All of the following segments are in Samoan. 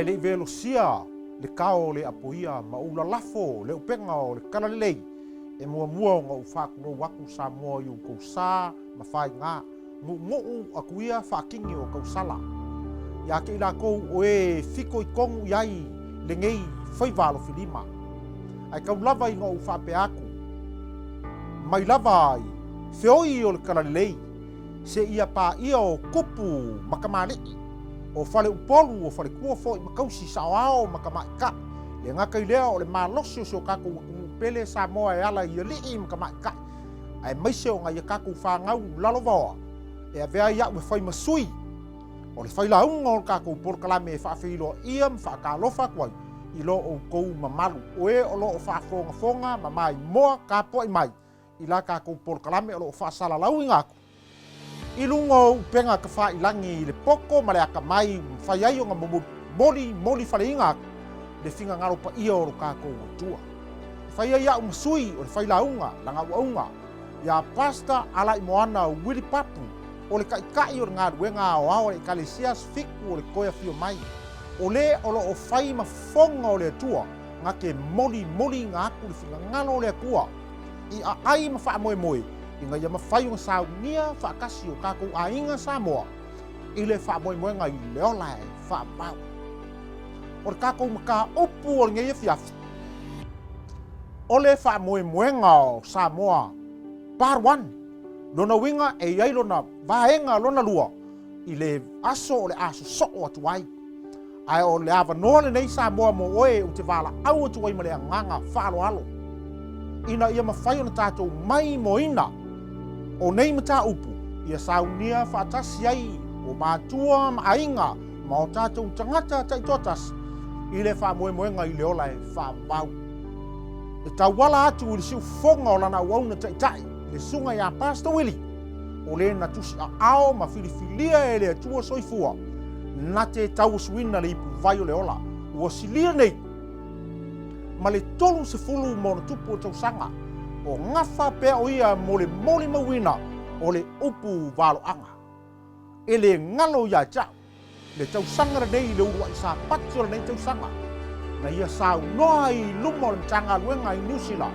Ae le i velosia le kao o le apoia ma ou lalafo le upega o le talalelei, e muamua ona ou faatulou atu Samoa i outou sa ma faiga, nuunuu atu ia faatini o tausala. Ia te i latou o e e fitoitonu i ai lenei faiva alofilima. Ae tau lava ina ou faapea atu, mai lava i feoi o le talalelei, seia paia o tupu ma kamali'i, o faleupolu, o faletua foi ma tausi saoao ma tamaitai. Le gata i lea o le malosi o si o tatou atunuu pele Samoa e ala i alii ma tamaitai, aemaise o nai a tatou fanau lalovaoa e avea ai a'u e fai ma sui o le failauga o le tatou polokalame e faafeiloaia ma faatalofa atu ai i lo outou mamalu o e o lo o faafogafoga ma maimoa tapuai mai i la tatou polokalame o lo o faasalalauina atu i luga o upega tafailagi i le poto ma le atamai ua mafai ai ona momoli moli faleina atu le finagalo paia o lo tatou Atua. E fai ai a'u ma sui o le failauga lana auauna ia Pastor Alaimoana Willie Papu o le Taitai o le galuega aoao a le Ekalesia Asofitu o le Toe Afio Mai, o le o lo o fai ma fofoga o le Atua na te molimoliina atu le finagalo o le Atua i aai ma faamoemoe ina ia mafai ona saunia faatasi o tatou aiga Samoa i le faamoemoega i le ola e faavavau. O le tatou mataupu o lenei afiafi, o le faamoemoega o Samoa Part 1. Lona uiga e i ai lona vaega lona lua i le aso o le a sosoo atu ai. Ae o le avanoa lenei Samoa mo oe ou te valaau atu ai ma le agaga faaaloalo ina ia mafai ona tatou maimoaina o nei mataupu ia saunia faatasi ai o matua ma aiga ma o tatou tagata taitoatasi i le faamoemoega i le ola e faavavau. E tauala atu i le siufofoga o lana auauna taitai, le Susuga ia Pastor Willie, o le na tusiaao ma filifilia e le Atua Soifua, na te tauasuina le ipuvai o le ola, ua silia nei ma le 30 ma ona tupu o tausaga, o gafa pea o ia mo le molimauina o le upu valoaga. E le galo ia te au le tausaga lenei i le uluai Sapati o lenei tausaga, na ia saunoa ai i luma o le Matagaluega i Niu Sila,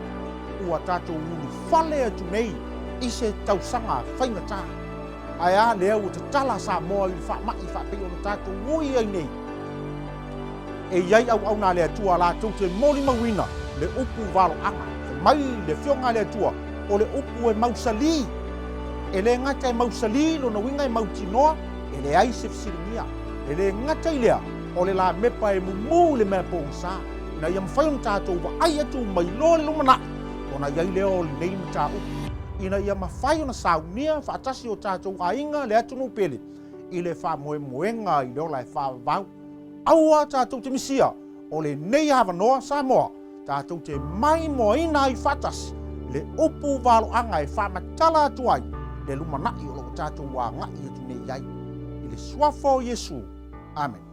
ua tatou ulufale atu nei i se tausaga faigata. Ae a lea ua tatala Samoa i le faamai faapei ona tatou ui ai nei? E i ai auauna a le Atua latou te molimauina le upu valoaga. Fai mai le Afioga a le Atua, o le upu e mausali. E le gata e mausali, lona uiga e mautinoa, e leai se fesiligia. E le gata i lea, o le lamepa e mumu i le mea pogisa, ina ia mafai ona tatou vaai atu ma iloa le lumanai, ona i ai lea o lenei mataupu, ina ia mafai ona saunia faatasi o tatou aiga le atunuu pele i le faamoemoega i le ola e faavavau. Aua tatou te misia o lenei avanoa Samoa tatou te maimoaina ai faatasi le upu valoaga e faamatala atu ai le lumanai o lo o tatou agai atu nei i ai. I le Suafa o Iesu. Amene.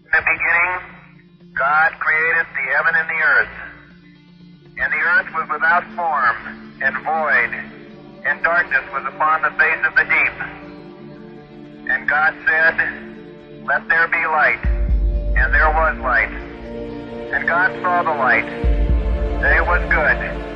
In the beginning, God created the heaven and the earth. And the earth was without form and void, and darkness was upon the face of the deep. And God said, Let there be light. And there was light. And God saw the light, that it was good.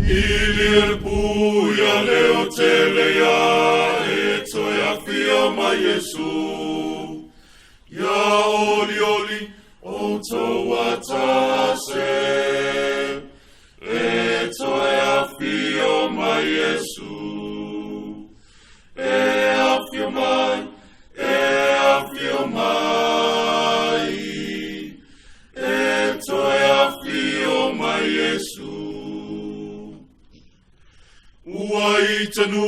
I le puia leo tele ia. mai Iesu. Ia olioli outou atase, e toe afio mai Iesu. E afio mai, e afio mai, e toe afio mai Iesu. Ua i tanu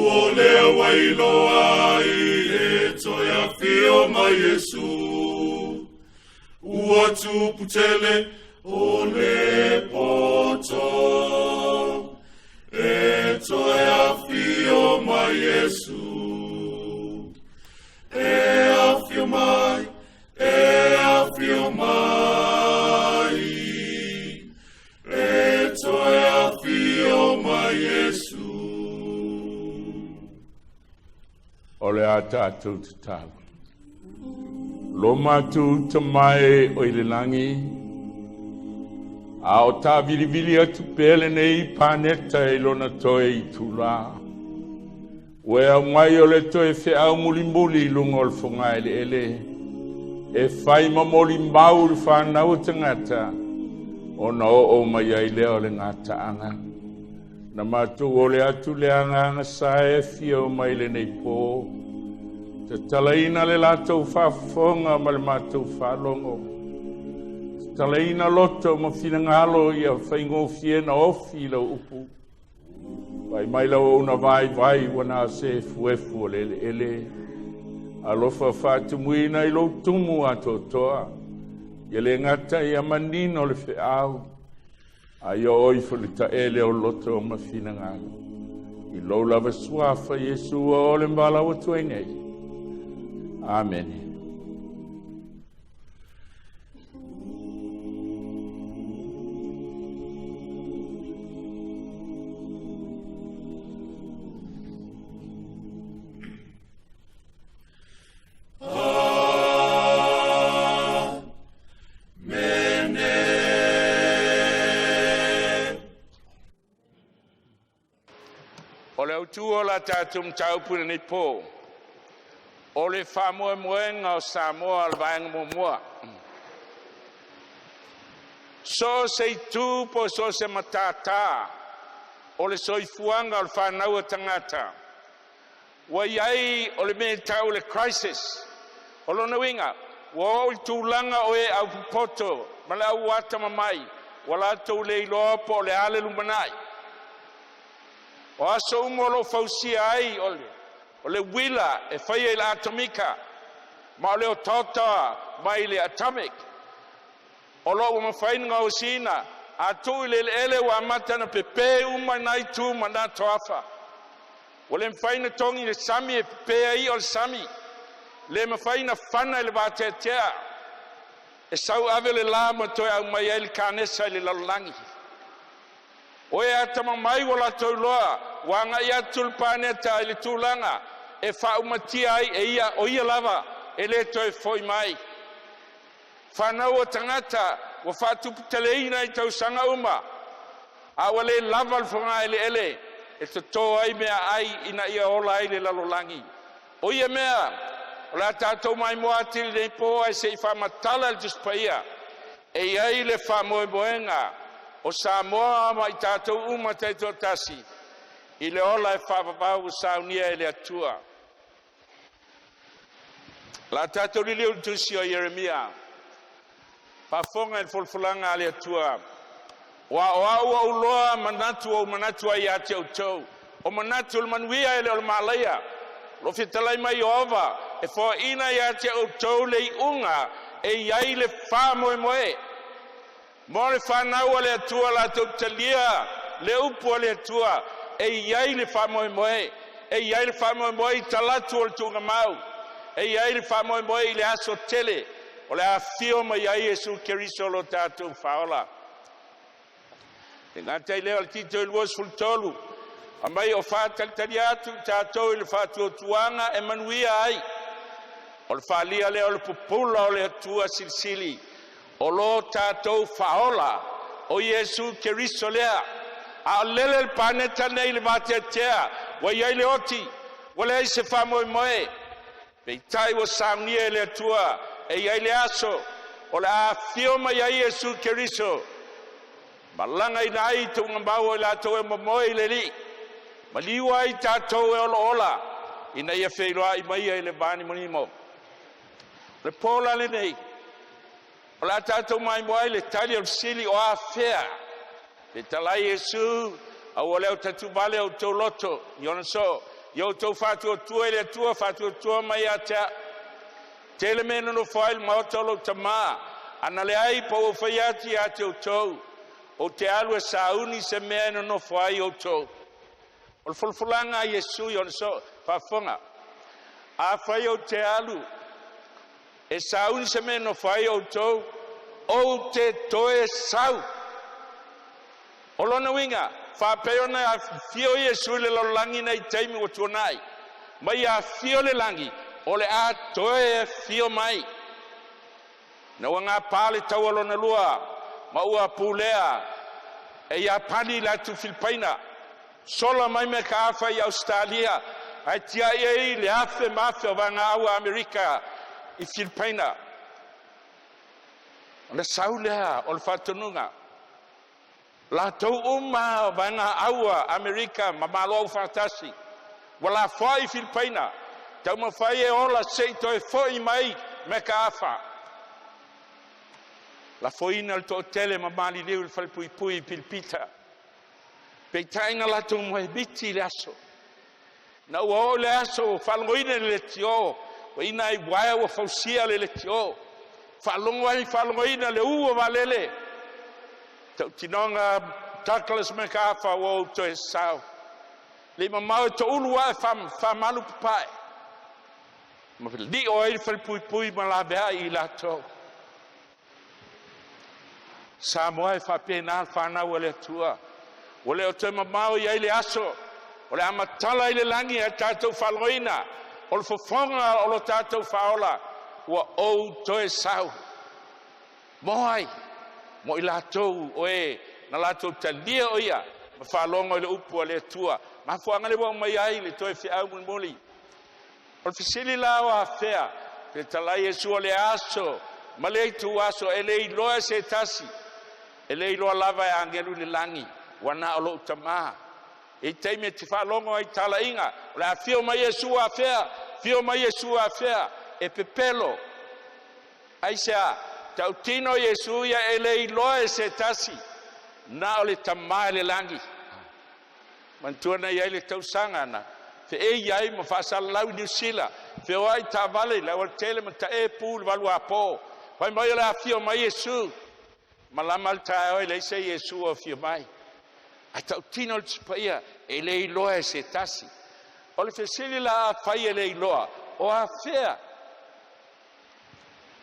o lea wailoa ai, e toe afio mai Iesu. Ua tuputele o le poto, e toe afio mai Iesu. E afio mai, e afio mai, e toe afio mai Iesu. O le a tatou tatalo. Lo matou Tama e o i le lagi, a o tavilivili atu pea lenei paneta i lona toe itulā. Ua e aumai o le toe feau mulimuli i luga o le fogaeleele, e fai ma molimau i le fanau a tagata, ona oo mai ai lea o le gataaga. Na matou ole atu le agaga sa e afio mai lenei po. Tatalaina le latou faafofoga ma le matou faalogo. Tatalaina loto ma finagalo ia faigofie na ofi i lau upu. Vaai mai lau auauna vaivai ua na o se efuefu o le eleele. Alofa faatumuina i lou tumu atoatoa. Ia le gata ia manino le feau, a ia oo ifo i le taele o loto ma finagalo. I lou lava suafa Iesu ua ole ma valaau atu ai nei. Amene. O le autū o la tatou mataupu i lenei pō, o le faamoemoega o Samoa o le vaega muamua. So o se itu po o so o se matatā o le soifuaga o le fanau a tagata, ua i ai o le mea e tau o le crisis. O lona uiga, ua oo i le tulaga o e aupopoto ma le au atamamai, ua latou le iloa po o le a le lumanai. O aso uma o lo o fausia ai o le uila e faia i le atomika ma o le otaota mai le atomic o lo o ua mafai ona gaosiina a tuu i le eleele ua amata ona pepe uma na itu ma na toafa. Ua le mafai ona togi i le sami e pepe ai i'a o le sami, le mafai ona fana i le vateatea e sau ave le la ma toe aumai ai le kanesa i le lalolagi. O e atamamai ua latou iloa ua agai atu le paneta i le tulaga e faaumatia ai e ia o ia lava e le toe foi mai. Fanau o tagata ua faatuputeleina i tausaga uma, a ua le lava le fogaeleele e toto ai meaai ina ia ola ai le lalolagi. O ia mea o le a tatou maimoa atili i lenei pō ae se i faamatala e le Tusi Paia e i ai le faamoemoega o Samoa ma i tatou uma taitoatasi i le ola e faavavau ua saunia e le Atua. O le a tatou liliu i le tusi o Ieremia, faafofoga i le folafolaga a le Atua, aua o au ua ou iloa manatu ua ou manatu ai ia te outou, o manatu o le manuia e le o le malaia. O lo o fetalai mai Ieova e foaina ia te outou le iuga e i ai le faamoemoe. Mo le fanau a le Atua latou te talia le upu a le Atua e i ai le faamoemoe, e i ai le faamoemoe i talaatu o le tuugamau, e i ai le faamoemoe i le aso tele o le a afio mai ai Iesu Keriso lo tatou Faaola. E gata i lea o le Tito e 23, aumai o faatalitali atu i tatou i le faatuatuaga e manuia ai. O le faaalia lea o le pupula o le Atua Silisili, o lo tatou Faaola, o Iesu Keriso lea. A o lele le paneta lenei i le vateatea, ua i ai le oti, ua leai se faamoemoe. Peitai ua saunia e le Atua e i ai le aso o le a afio mai ai Iesu Keriso, malagaina ai tuugamau o i latou e momoe i le Alii, maliu ai tatou e olaola ina ia feiloai ma Ia i le vanimonimo. O le po la lenei, o le a tatou maimoa ai i le tali o le fesili o afea, fetalai Iesu, aua le autatuvale o outou loto i ona soo, ia outou faatuatua i le Atua, faatuatua mai ia te au. Tele mea e nonofo ai i le maota o lou Tama, a na leai pe ua ou fai atu ia te outou, ou te alu e sauni se mea e nonofo ai outou. O le folafolaga a Iesu i ona soo, faafofoga, afai ou te alu e sauni se mea e nonofo ai outou, ou te toe sau. O lona uiga, faapei ona afifio Iesu i le lalolagi i nai taimi ua tuanai, ma ia afio i le lagi, o le a toe afio mai. Ina ua gapa le taua lona lua ma ua pulea e Iapani le atu Filipaina, sola mai MacArthur i Ausetalia ae tiai ai le afe ma afe o vaega aua Amerika i Filipaina. Ona sau lea o le faatonuga, latou uma o vaega aua Amerika ma Malo Aufaatasi ua lafoai i Filipaina, taumafai e ola se i toe foi mai MacArthur. Lafoina le toatele ma maliliu i le falepuipui i Pilipita. Peitai na latou moemiti i le aso. Na ua oo i le aso ua faalogoina i le leitio, ua iina ai uaea ua fausia le leitio. Faalogo ai faalogoina le ū o vaalele. Tautinoga Douglas MacArthur ua ou toe sau. Le i mamao e toulu ae faamalu papae ma lio ai le falepuipui ma laveai i latou. Samoa e faapena le fanau a le Atua. Ua le o toe mamao i ai le aso o le a matala i le lagi ae tatou faalogoina o le fofoga o lo tatou faaola ua ou toe sau. Mo ai? Mo i latou o e na latou talia o ia ma faalogo i le upu a le Atua. Mafuaaga lea ua aumai ai le toe feau mulimuli. O le fesili la o afea, fetalai Iesu o le aso ma le ituaso e le iloa e se tasi, e le iloa lava e agelu i le lagi, ua na o lou Tama. E i taimi e te faalogo ai i talaiga, o le afio mai Iesu afea, afio mai Iesu afea, e pepelo. Aisea? Tautino Iesu ia e le iloa e se tasi, na o le Tama i le lagi. Manatua na i ai le tausaga na feei ai ma faasalalau i Niu Sila, feoai taavale i le aualatele ma tae pu i le 8 apo. Fai mai o le afio mai Iesu, malama le taeao e leai se Iesu o afio mai. Ae tautino le Tusi Paia, e le iloa e se tasi. O le fesili la afai e le iloa, o afea?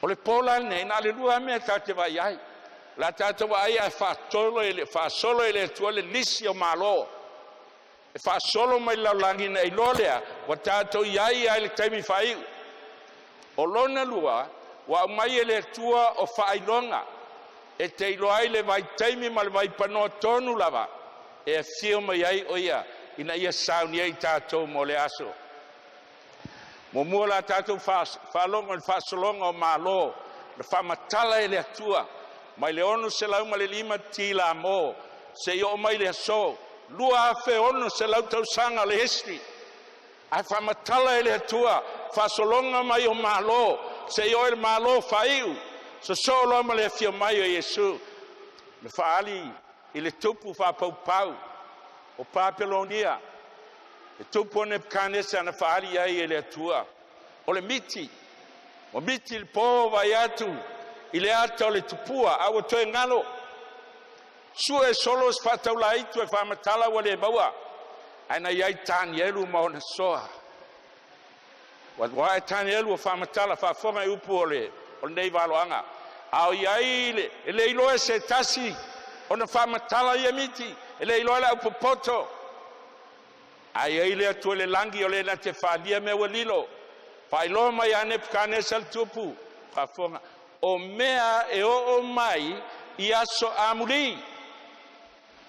O le po la lenei, na o le lua lava mea tatou te vaai ai. O le a tatou vaai ae faasolo e le Atua le lisi o Malo e faasolo mai le lalolagi ina iloa lea ua tatou i ai lava i le taimi faaiu. O lona lua, ua aumai e le Atua o faailoga e te iloa ai le vaitaimi ma le vaipanoa tonu lava e afio mai ai o ia ina ia saunia ai tatou mo le aso. Muamua la tatou faalogo i le faasologa o Malo na faamatala e le Atua mai le 605 Tilamo seia oo mai le aso 2600 tausaga o le history. Ae faamatala e le Atua faasologa mai o Malo seia oo i le Malo faaiu, sosoo loa ma le afio mai o Iesu. Na faaali i le tupu faapaupau o Papelonia, le tupu o Nepukanesa na faaali ai e le Atua. O le miti, ua miti i le po vaai atu i le ata o le tupua, a ua toe galo. Sue solo se faataulaitu e faamatala ua le maua, ae na i ai Tanielu ma ona soa. Ua ae Tanielu ua faamatala faafofoga i upu o lenei valoaga. A o i ai le, e le iloa e se tasi ona faamatala ia miti, e le iloa e le aupopoto. Ae i ai le Atua i le lagi o le na te faalia mea ua lilo. Faailoa mai ia Nepukanesa le tupu, faafofoga, o mea e oo mai i aso amuli.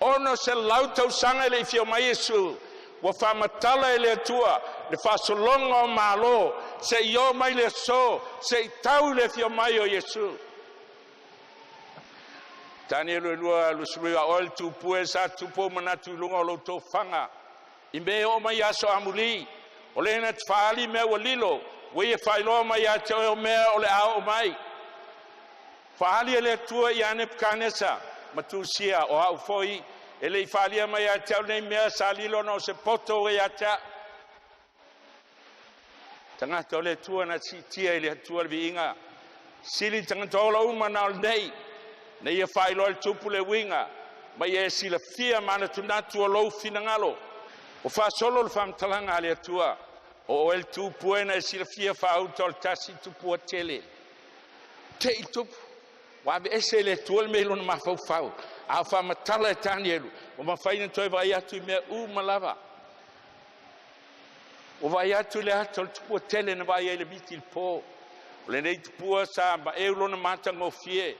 600 tausaga e le i fia mai Iesu, Ua faamatala e le Atua le faasologa o malo seia oo mai le aso, se i tau i le afio mai o Iesu. Tanielu e 2:29, oe le tupua sa tupu ou manatu i luga o lou tofaga i mea e oo mai aso amuli, o le na te faaali mea ua lilo, ua ia faailoa mai ia te oe o mea o le a oo mai. Faaali e le Atua ia Nepukanesa ma tusia, o au foi e le i faalia mai ia te au nei mea sa lilo ona o se poto ua ia te au. Tagata o le Atua na siitia i le Atua le viiga, sili tagata ola uma na o lenei, na ia faailoa e le tupu le uiga, ma ia e silafia manatunatu o lou finagalo. Ua faasolo le faamatalaga a le Atua, o oe le tupu e na e silafia faauta o le tasi tupua tele. Te i tupu, ua aveese e le Atua le mea i lona mafaufau, a o faamatala e Tanielu, ua mafai ona toe vaai atu i mea uma lava. Ua vaai atu i le ata o le tupua tele na vaai ai le miti i le po. O lenei tupua sa maeu lona matagofie,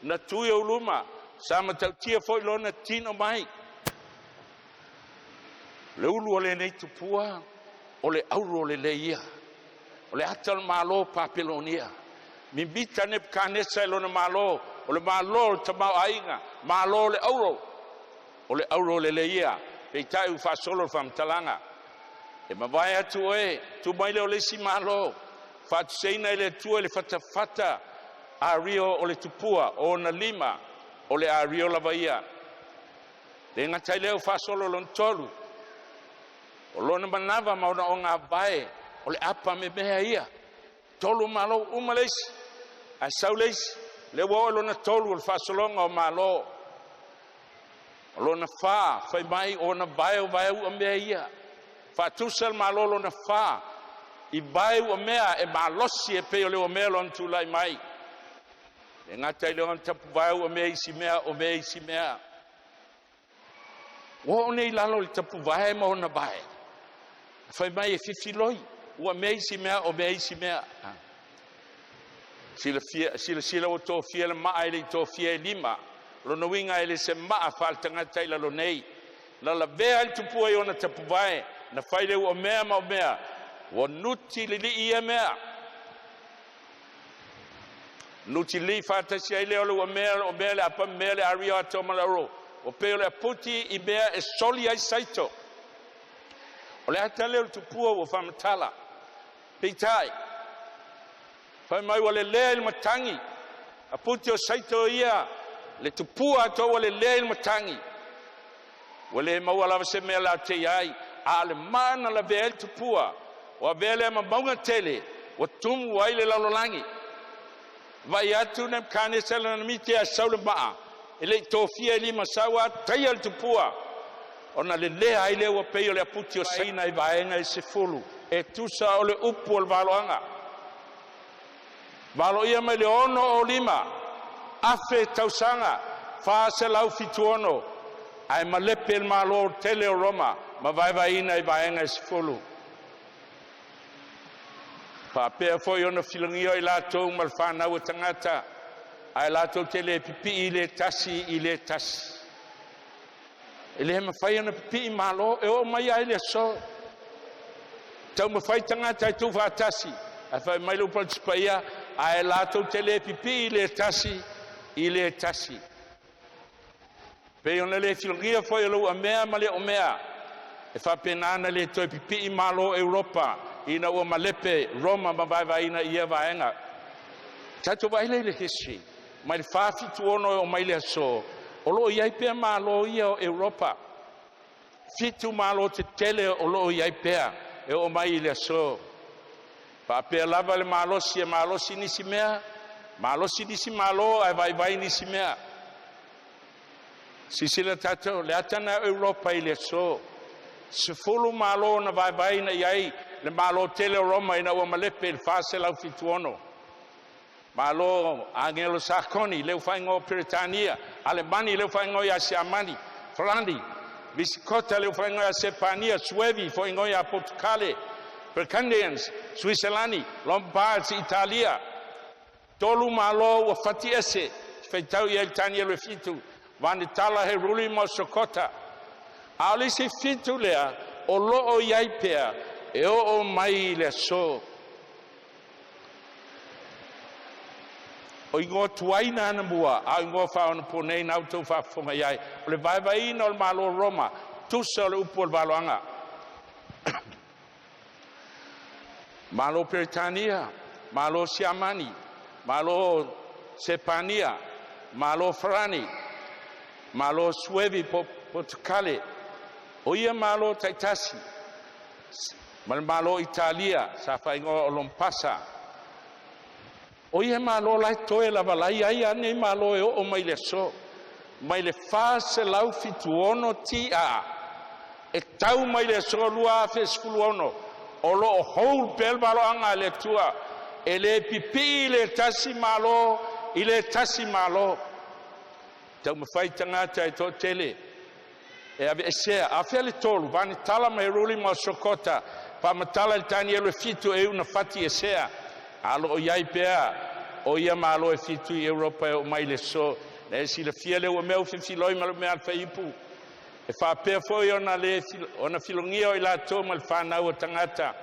na tu i ou luma, sa matautia foi lona tino mai. O le ulu o lenei tupua, o le auro lelei ia. O le ata o le Malo o Papelonia. Mimita Nepukanesa i lona malo, o le malo o le tamaoaiga, malo o le auro, o le auro lelei ia. Peitai ua faasolo le faamatalaga. E mavae atu oe, tu mai lea o le isi malo, faatusaina e le Atua i le fatafata ario o le tupua, o ona lima, o le ario lava ia. Le gata i lea ua faasolo lona tolu, o lona manava ma ona ogavae, o le apa memea ia. Tolu malo uma le isi, ae sau le isi, lea ua oo i lona tolu o le faasologa o malo. O lona fa, fai mai o ona vae o vae ua mea ia. Faatusa le malo lona fa i vae ua mea e malosi e pei o le ua mea lona tulai mai. Le gata i le ona tapuvae ua mea isi mea o mea isi mea. Ua oo nei i lalo i le tapuvae ma ona vae. Fai mai e fifiloi, ua mea isi mea o mea isi mea. Silasila ua tofia le maa e le i tofia e lima. Lona uiga e le se maa faaletagata i lalo nei. Na lavea ai le tupua i ona tapuvae, na fai le ua mea ma o mea, ua nuti lilii ia mea. Nuti lilii faatasi ai lea o le ua mea, o mea le apa mea le ario atoa ma le auro. Ua pei o le aputi i mea e soli ai saito. O le ata lea o le tupua ua faamatala. Peitai, fai mai ua lelea i le matagi, aputi o saito ia, le tupua atoa ua lelea i le matagi. Ua le maua lava se mea latou te iai, a o le maa na lavea ai le tupua, ua avea lea ma mauga tele, ua tumu ai le lalolagi. Vaai atu Nebukanesa lana miti ae sau le maa, e le i tofia e lima sau a taia le tupua, ona lelea ai lea ua pei o le aputi o saina i vaega e 10, e tusa o le upu o le valoaga. Valoia mai le 65,000 tausaga, 476, ae malepe le Malo tele o Roma ma vaevaeina i vaega e 10. Faapea foi ona filagia i latou ma le fanau a tagata, ae latou te le pipii i le tasi i le tasi. E le mafai ona pipii malo e oo mai ai le aso. Taumafai tagata e tuufaatasi, ae fai mai le upu a le Tusi Paia, ae latou te le pipii i le tasi i le tasi. Pei ona le filagia foi o le uamea ma le omea, e faapena ona le toe pipii malo Europa ina ua malepe Roma ma vaevaeina i ia vaega. Tatou vaai lea i le history, mai le 476 e oo mai le aso, o lo o i ai pea malo ia o Europa. 7 malo tetele o lo o i ai pea e oo mai i le aso. Faapea lava le malosi e malosi nisi mea, malosi nisi malo ae vaivai nisi mea. Silasila tatou, le ata lena o Europa i le aso. 10 malo na vaevaeina i ai le Malo tele o Roma ina ua malepe i le 476. Malo Agelo-Sakoni, lea ua faaigoa o Peretania, Alemani, lea ua faaigoa ia Siamani, Farani, Visikota, lea ua faaigoa ia Sepania, Suevi, faaigoa ia Portucale, Burgundians, Suiselani, Lombards, Italia. 3 malo ua fati ese, faitau i ai le Tanielu e 7, Vanitala, Heruli ma Sokota. A o le isi 7 lea, o loo i ai pea e oo mai i le aso. O igoa tuai na anamua a o igoa faaonaponei na outou faafofoga i ai o le vaevaeina o le Malo o Roma, tusa o le upu o le valoaga. Malo Peretania, Malo Siamani, Malo Sepania, Malo Farani, Malo Suevi po Potukale. O ia Malo taitasi ma le Malo o Italia sa faaigoa o Lompasa. O ia Malo la e toe lava la e i ai lava nei Malo e oo mai le aso, mai le 476 TA e tau mai le aso 2016, o lo o hold pea le valoaga a le Atua, e le pipii le tasi Malo i le tasi Malo. Taumafai tagata e toatele e aveesea. Afea le tolu, Vanetala ma Heruli ma Sokota, faamatala i le Tanielu e 7 e iu na fati esea, a lo o i ai pea o ia Malo e 7 i Europa e oo mai le aso. Na e silafia le ua mea ua fefiloi ma le umea faiipu, e faapea foi ona le ona filogia o i latou ma le fanau o tagata.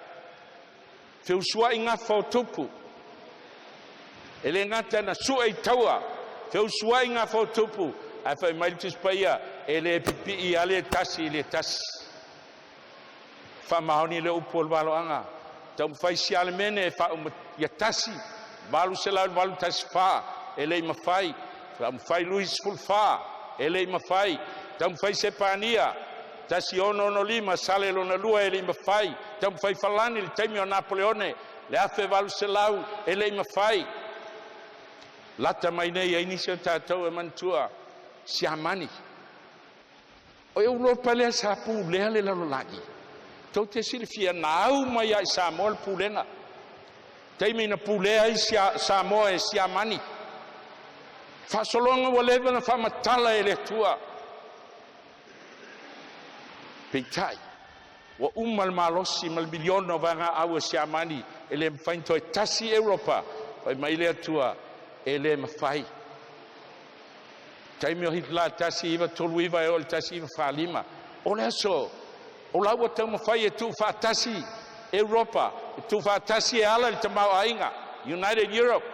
Feusuai gafa o tupu, e le gata na sue i taua, feusuai gafa o tupu, ae fai mai le Tusi Paia, e le pipii lava le tasi i le tasi. Faamaoni le upu o le valoaga, taumafai sialemene e faauma ia tasi, 884, e le i mafai, taumafai Lui 14, e le i mafai, taumafai Sepania 1665 Sale lona lua, e le i mafai, taumafai Falani i le taimi o Napoleone le 1800, e le i mafai. Lata mai nei ai nisi o tatou e manatua Siamani. O Europa lea sa pulea le lalolagi. Tou te silafia na au mai lava i Samoa le pulega. Taimi na pulea ai Samoa e Siamani. Faasologa ua leva na faamatala e le Atua. Peitai, ua uma le malosi ma le miliona o vaegaau a Siamani, e le mafai ona toe tasi Europa. Fai mai le Atua, e le mafai. Taimi o Hitler 1939 e oo i le 1945. O le aso, o la ua taumafai e tuufaatasi Europa, e tuufaatasi e ala i le tamaoaiga, United Europe.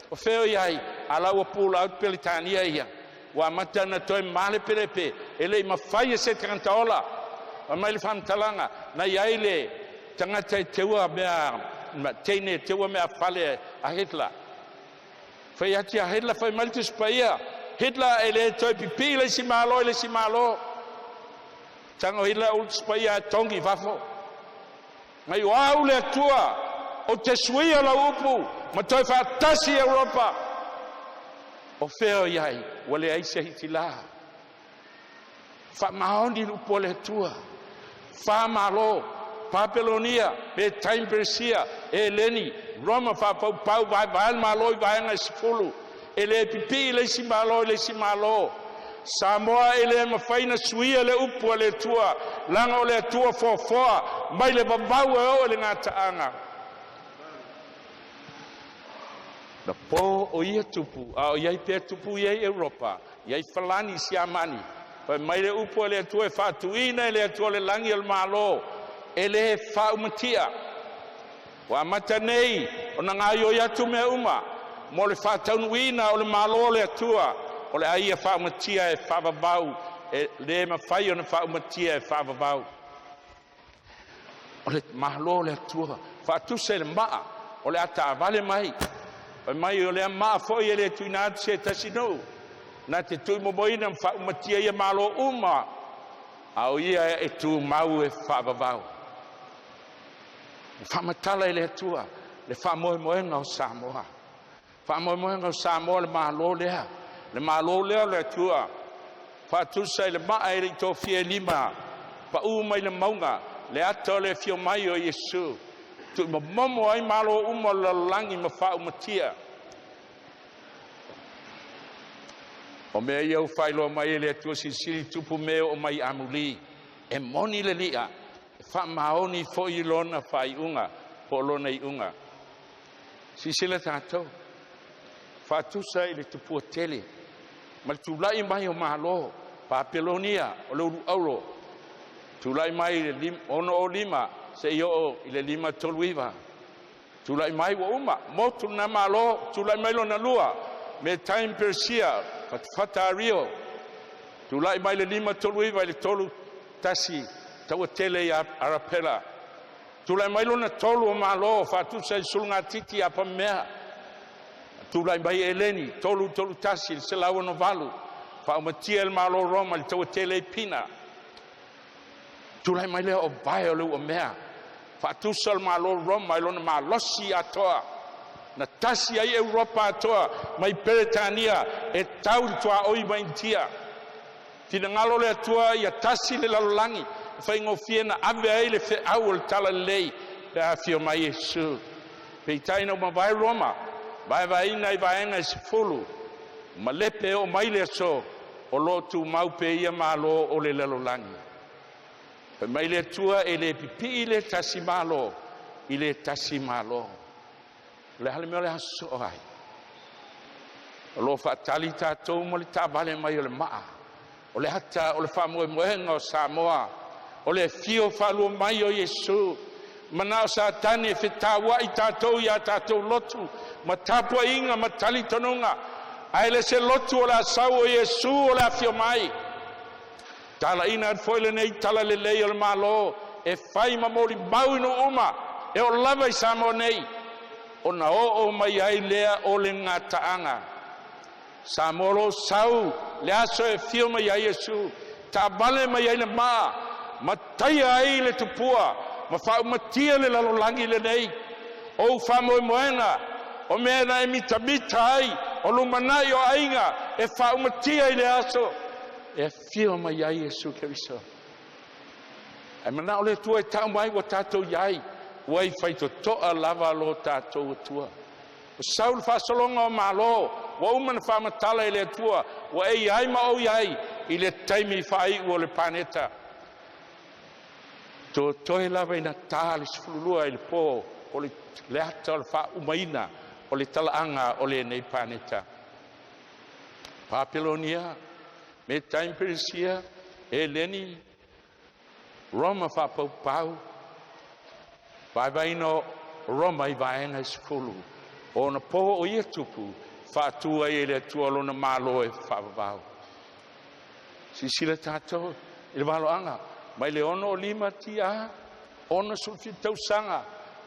O fea o i ai? A la ua pull out Peretania ia. Ua amata ona toe malepelepe, e le i mafai e se tagata ola. Fai mai le faamatalaga, na i ai le tagata e teua mea, teine e teua mea fale a Hitler. Fai atu ia Hitler, fai mai le Tusi Paia, Hitler e le toe pipii le isi Malo i le isi Malo. Tago Hitler ulu Tusi Paia e togi i fafo. Mai o au le Atua, o te suia lau upu, ma toe faatasi Europa. O fea o i ai, ua leai se Hitila. Faamaoni le upu a le Atua. Fa Malo, Papelonia, Metai Peresia, Eleni, Roma faapaupau vaevae le Malo i vaega e 10, e le pipii le isi Malo i le isi Malo. Samoa e le mafai na suia le upu a le Atua, laga o le Atua foafoa mai le vavau e oo i le gataaga. Na po o ia tupu, a o i ai pea tupu ia i Europa, i ai Falani Siamani. Fai mai le upu a le Atua e faatuina e le Atua le lagi o le Malo, e le faaumatia. Ua amata nei ona gaoioi atu mea uma mo le faataunuuina o le Malo o le Atua, o le a ia faaumatia e faavavau, e le mafai ona faaumatia e faavavau. O le Malo o le Atua, faatusa i le maa, o le a taavale mai. Fai mai o lea maa foi e le tuuina atu se tasi nuu, na te tuumomoina ma faaumatia ia Malo uma, a o ia e tumau e faavavau. Ua faamatala e le Atua le faamoemoega o Samoa. Faamoemoega o Samoa le Malo lea, le Malo lea o le Atua. Faatusa i le maa e le i tofia e lima, paū mai le mauga, le ata o le afio mai o Iesu, tuumomomo ai Malo uma o le lalolagi ma faaumatia. O mea ia ua faailoa mai e le Atua silisili tupu me oo mai amuli, e moni le li'a, e faamaoni foi i lona faaiuga po o lona iuga. Silasila tatou, faatusa i le tupua tele ma le tulai mai o Malo, Papelonia o le uluauro, Tulai mai i le 65 seia oo i le 539. Tulai mai ua uma motu lena Malo, tulai mai lona lua, Metai ma Peresia, fatafata Ario, tulai mai le 539 i le 31, taua tele ia Arapela. Tulai mai lona tolu o Malo, faatusa i sulugatiti ia Pamea. Tulai mai Eleni 331 i le 168, faaumatia e le Malo o Roma i le taua tele i Pina. Tulai mai lea o vae o le uamea, faatusa le Malo o Roma i lona malosi atoa, na tasi ai Europa atoa mai Peretania e tau i le tuaoi ma Initia. Finagalo le Atua ia tasi le lalolagi, e faigofie na ave ai le feau o le talalelei pe a afio mai Iesu. Peitai ina ua mavae Roma, vaevaeina i vaega e 10, malepe e oo mai le aso o lo o tumau pea ia malo o le lalolagi. Fai mai le Atua e le pipii le tasi Malo i le tasi Malo. O le a le mea o le a sosoo ai? O lo o faatali tatou mo le taavale mai o le maa, o le ata o le faamoemoega o Samoa, o le afio faalua mai o Iesu. Manao Satani e fetauai tatou i a tatou lotu ma tapuaiga ma talitonuga, ae le se lotu o le a sau o Iesu o le afio mai. Talaiina atu foi lenei talalelei o le Malo e fai ma molimau i nuu uma e oo lava i Samoa nei, ona oo mai ai lea o le gataaga. Samoa o lo o sau le aso e afio mai ai Iesu, taavale mai ai le maa, ma taia ai le tupua, ma faaumatia le lalolagi lenei. O ou faamoemoega, o mea na e mitamita ai, o lumanai o aiga e faaumatia i le aso e afio mai ai Iesu Keriso. Ae manao le Atua e tau mai ua tatou i ai, ua i faitotoa lava lo tatou Atua. Ua sau le faasologa o Malo, ua uma ona faamatala e le Atua, ua e i ai ma ou i ai i le taimi faaiu o le paneta. Totoe lava ina ta le 12 i le po o le ata o le faaumaina o le talaaga o lenei paneta. Papelonia, Metai ma Peresia, Eleni, Roma faapaupau, vaevaeina o Roma i vaega e 10, o ona po o ia tupu, faatu ai e le Atua lona Malo e faavavau. Silasila tatou i le valoaga mai le 65 tia 67 tausaga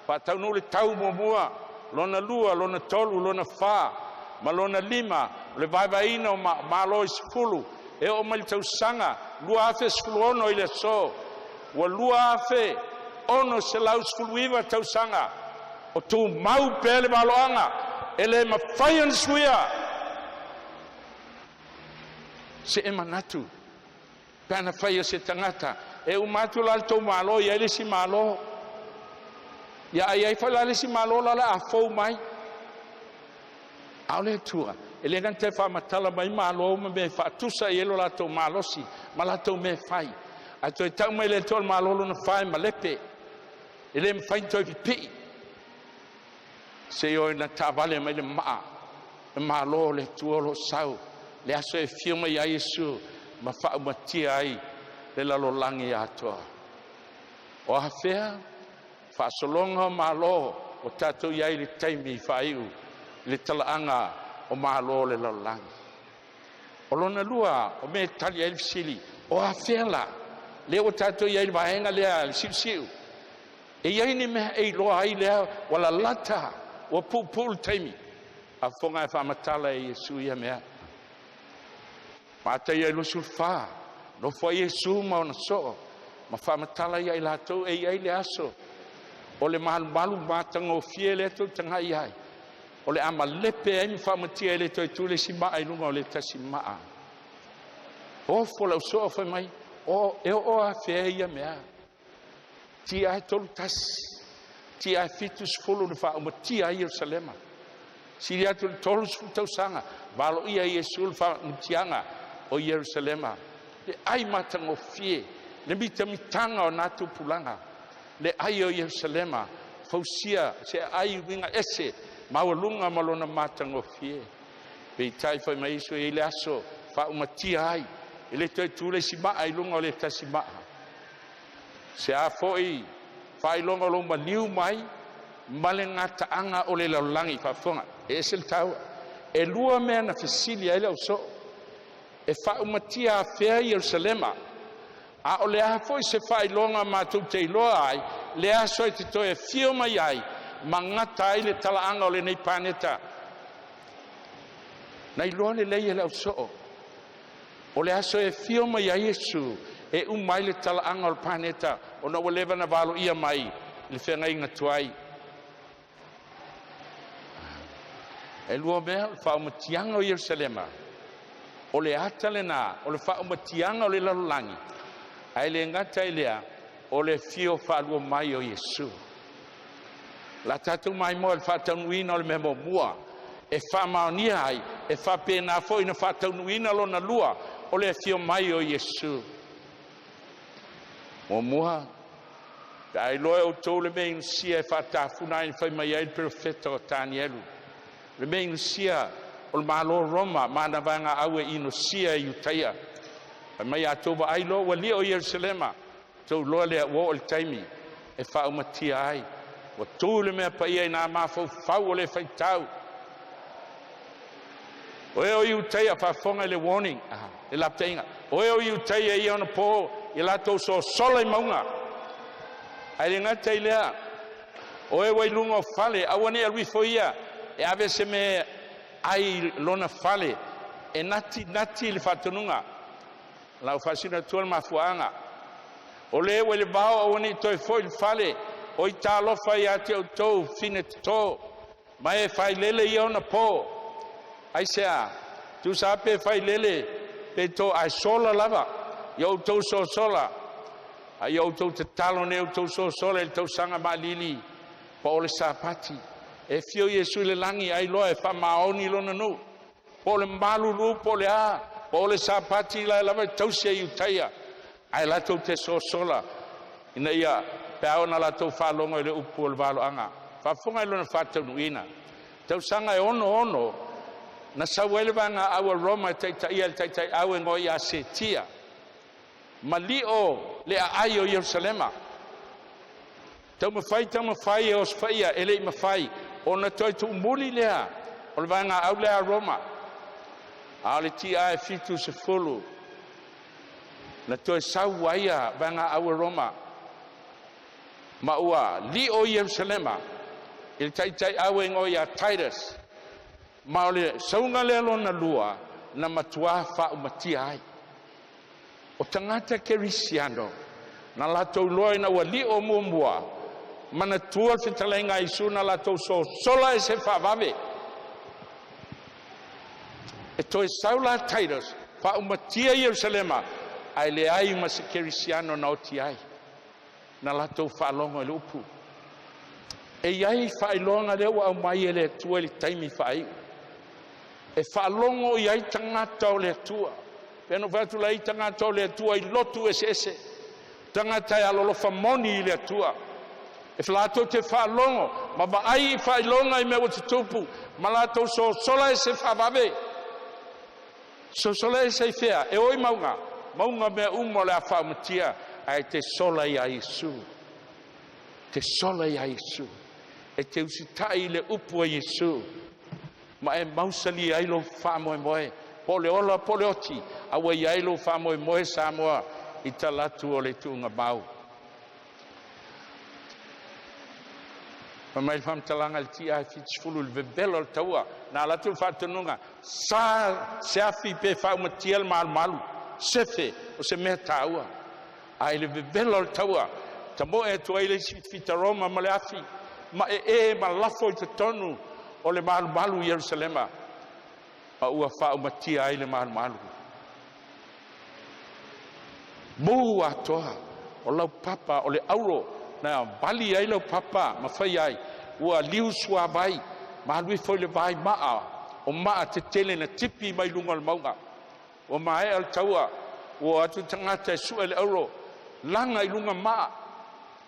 faataunuu le tau muamua, lona lua, lona tolu, lona fa ma lona lima o le vaevaeina o Malo e 10, e oo mai le tausaga 2016 i le aso, ua 2619 tausaga o tumau pea le valoaga e le mafai ona suia. Se e manatu pe ana fai o se tagata e uma atu la le tou Malo, i ai le isi Malo, ia ai ai foi la le isi Malo la o le a fou mai. A o le Atua e le gata e faamatala mai Malo ma mea e faatusa i ai lo latou malosi ma latou mea e fai, ae toe tau mai le Atua o le Malo lona fa e malepe, e le mafai ona toe pipii seia oo ina taavale mai le maa, le Malo o le Atua o lo o sau le aso e afio mai ai Iesu ma faaumatia ai le lalolagi atoa. O afea faasologa o Malo o tatou i ai i le taimi faaiu i le talaaga o Malo o le lalolagi? O lona lua o mea e tali ai le fesili, o afea la lea ua tatou i ai i le vaega lea le siusiu? E i ai ni mea e iloa ai lea ua lalata, ua puupuu le taimi? A fofoga e faamatala e Iesu ia mea. Mataia 24, nofo ai Iesu ma ona soo ma faamatala ia i latou e i ai le aso o le malumalu matagofie lea tou tagai ai, o le a malepe ai ma faamatia e le toe tu le isi maa i luga o le tasi maa. Ofo lau soo fai mai, o e oo afea ia mea? Tia e 31, tia e 70 na faaumatia ai Ierusalema. Sili atu le 30 tausaga, valoia Iesu le faaumatiaga o Ierusalema. Le ai matagofie, le mitamitaga o na tupulaga, le ai o Ierusalema, fausia se ai uiga ese, maualuga ma lona matagofie. Peitai fai mai Iesu e i ai le aso faaumatia ai, e le toe tu le isi maa i luga o le tasi maa. Se a foi faailoga o lou maliu mai ma le gataaga o le lalolagi faafofoga. E ese le taua. E 2 mea na fesili ai le ausoo. E faaumatia afea Ierusalema, a o le a foi se faailoga matou te iloa ai le aso e te toe afio mai ai ma gata ai le talaaga o lenei paneta. Na iloa lelei e le ausoo o le aso e afio mai ai Iesu e uma ai le talaaga o le paneta, ona ua leva na valoia mai le feagaiga tuai. E 2 mea: o le faaumatiaga o Ierusalema, o le ata lena o le faaumatiaga o le lalolagi, ae le gata i lea o le afio faalua mai o Iesu. La tatou maimoa i le faataunuuina o le mea muamua e faamaonia ai, e faapena foi ona faataunuuina lona lua o le afio mai o Iesu. Muamua, pe a iloa e outou le mea inosia e faatafuna ai na fai mai ai le perofeta o Tanielu, le mea inosia o le Malo o Roma ma ana vaegaau e inosia e Iutaia. Fai mai a outou vaai loa ua li'o Ierusalema, outou iloa lea ua oo i le taimi e faaumatia ai. Ua tu le mea paia i nā mafaufau o le faitau. O e o Iutaia faafofoga i le warning, le lapataiga. O e o Iutaia ia ona po ia latou sosola i mauga. Ae le gata i lea, o e ua i luga o fale, aua ne i alu ifo ia e ave se mea ai lona fale, e nati nati le faatonuga. Lau faasino atua le mafuaaga. O le ua i le vao aua ne i toe foi i le fale, o italofa ia te outou fine toto, ma e failele ia ona po. Aisea? Tusa pe failele pe to ae sola lava, ia outou sosola. A ia outou tatalo ne i outou sosola i le tausaga maalili pa o le Sapati. E afio Iesu i le lagi ai loa e faamaoni lona nuu. Po o le malulu po o le a, po o le Sapati la e lava e tausi e Iutaia, ae latou te sosola ina ia pe a ona latou faalogo i le upu o le valoaga. Faafofoga i lona faataunuuina. Tausaga e 66 na sau ai le vaegaau a Roma e taitaia e le taitaiau e igoa ia Setia, ma li'o le aai o Ierusalema. Taumafai taumafai e osofaia, e le i mafai ona toe tuumuli lea o le vaegaau lea a Roma. A o le TI 70 na toe sau ai a vaegaau a Roma ma ua li'o Ierusalema i le taitaiau e igoa ia Titus, ma o le sauga lea lona lua na matuā faaumatia ai. O tagata kerisiano na latou iloa ina ua li'o muamua, manatua le fetalaiga a Iesu na latou sosola ese faavave. E toe sau la Titus faaumatia Ierusalema, ae leai ma se kerisiano na oti ai, na latou faalogo i le upu. E i ai faailoga lea ua aumai e le Atua i le taimi faaiu, e faalogo i ai tagata o le Atua. Pe na ou fai atu la i tagata o le Atua i lotu eseese, tagata e alolofa moni i le Atua, e latou te faalogo ma vaai i faailoga i mea ua tutupu, ma latou sosola ese faavave. Sosola ese i fea? E o i mauga, mauga mea uma o le a faaumatia, ae te sola iā Iesu. Te sola iā Iesu. E te usitai i le upu a Iesu, ma e mausali ai lou faamoemoe, po o le ola po o le oti, a ua i ai lou faamoemoe Samoa i talatu o le tuugamau. Fai mai le faamatalaga i le TI 70 i le vevela o le taua, na alu atu le faatonuga, sa se afi pe faaumatia le malumalu, sefe o se mea taua. Ae i le vevela o le taua, tamoe atu ai le isi fita Roma ma le afi, ma ee ma lafo i totonu o le malumalu i Ierusalema, ma ua faaumatia ai le malumalu. Mu atoa o laupapa o le auro na vali ai laupapa ma fai ai, ua liu suavai, ma alu ifo i le vai maa o maa tetele na tipi mai luga o le mauga. Ua maea le taua, ua o atu tagata e sue le auro, laga i luga maa,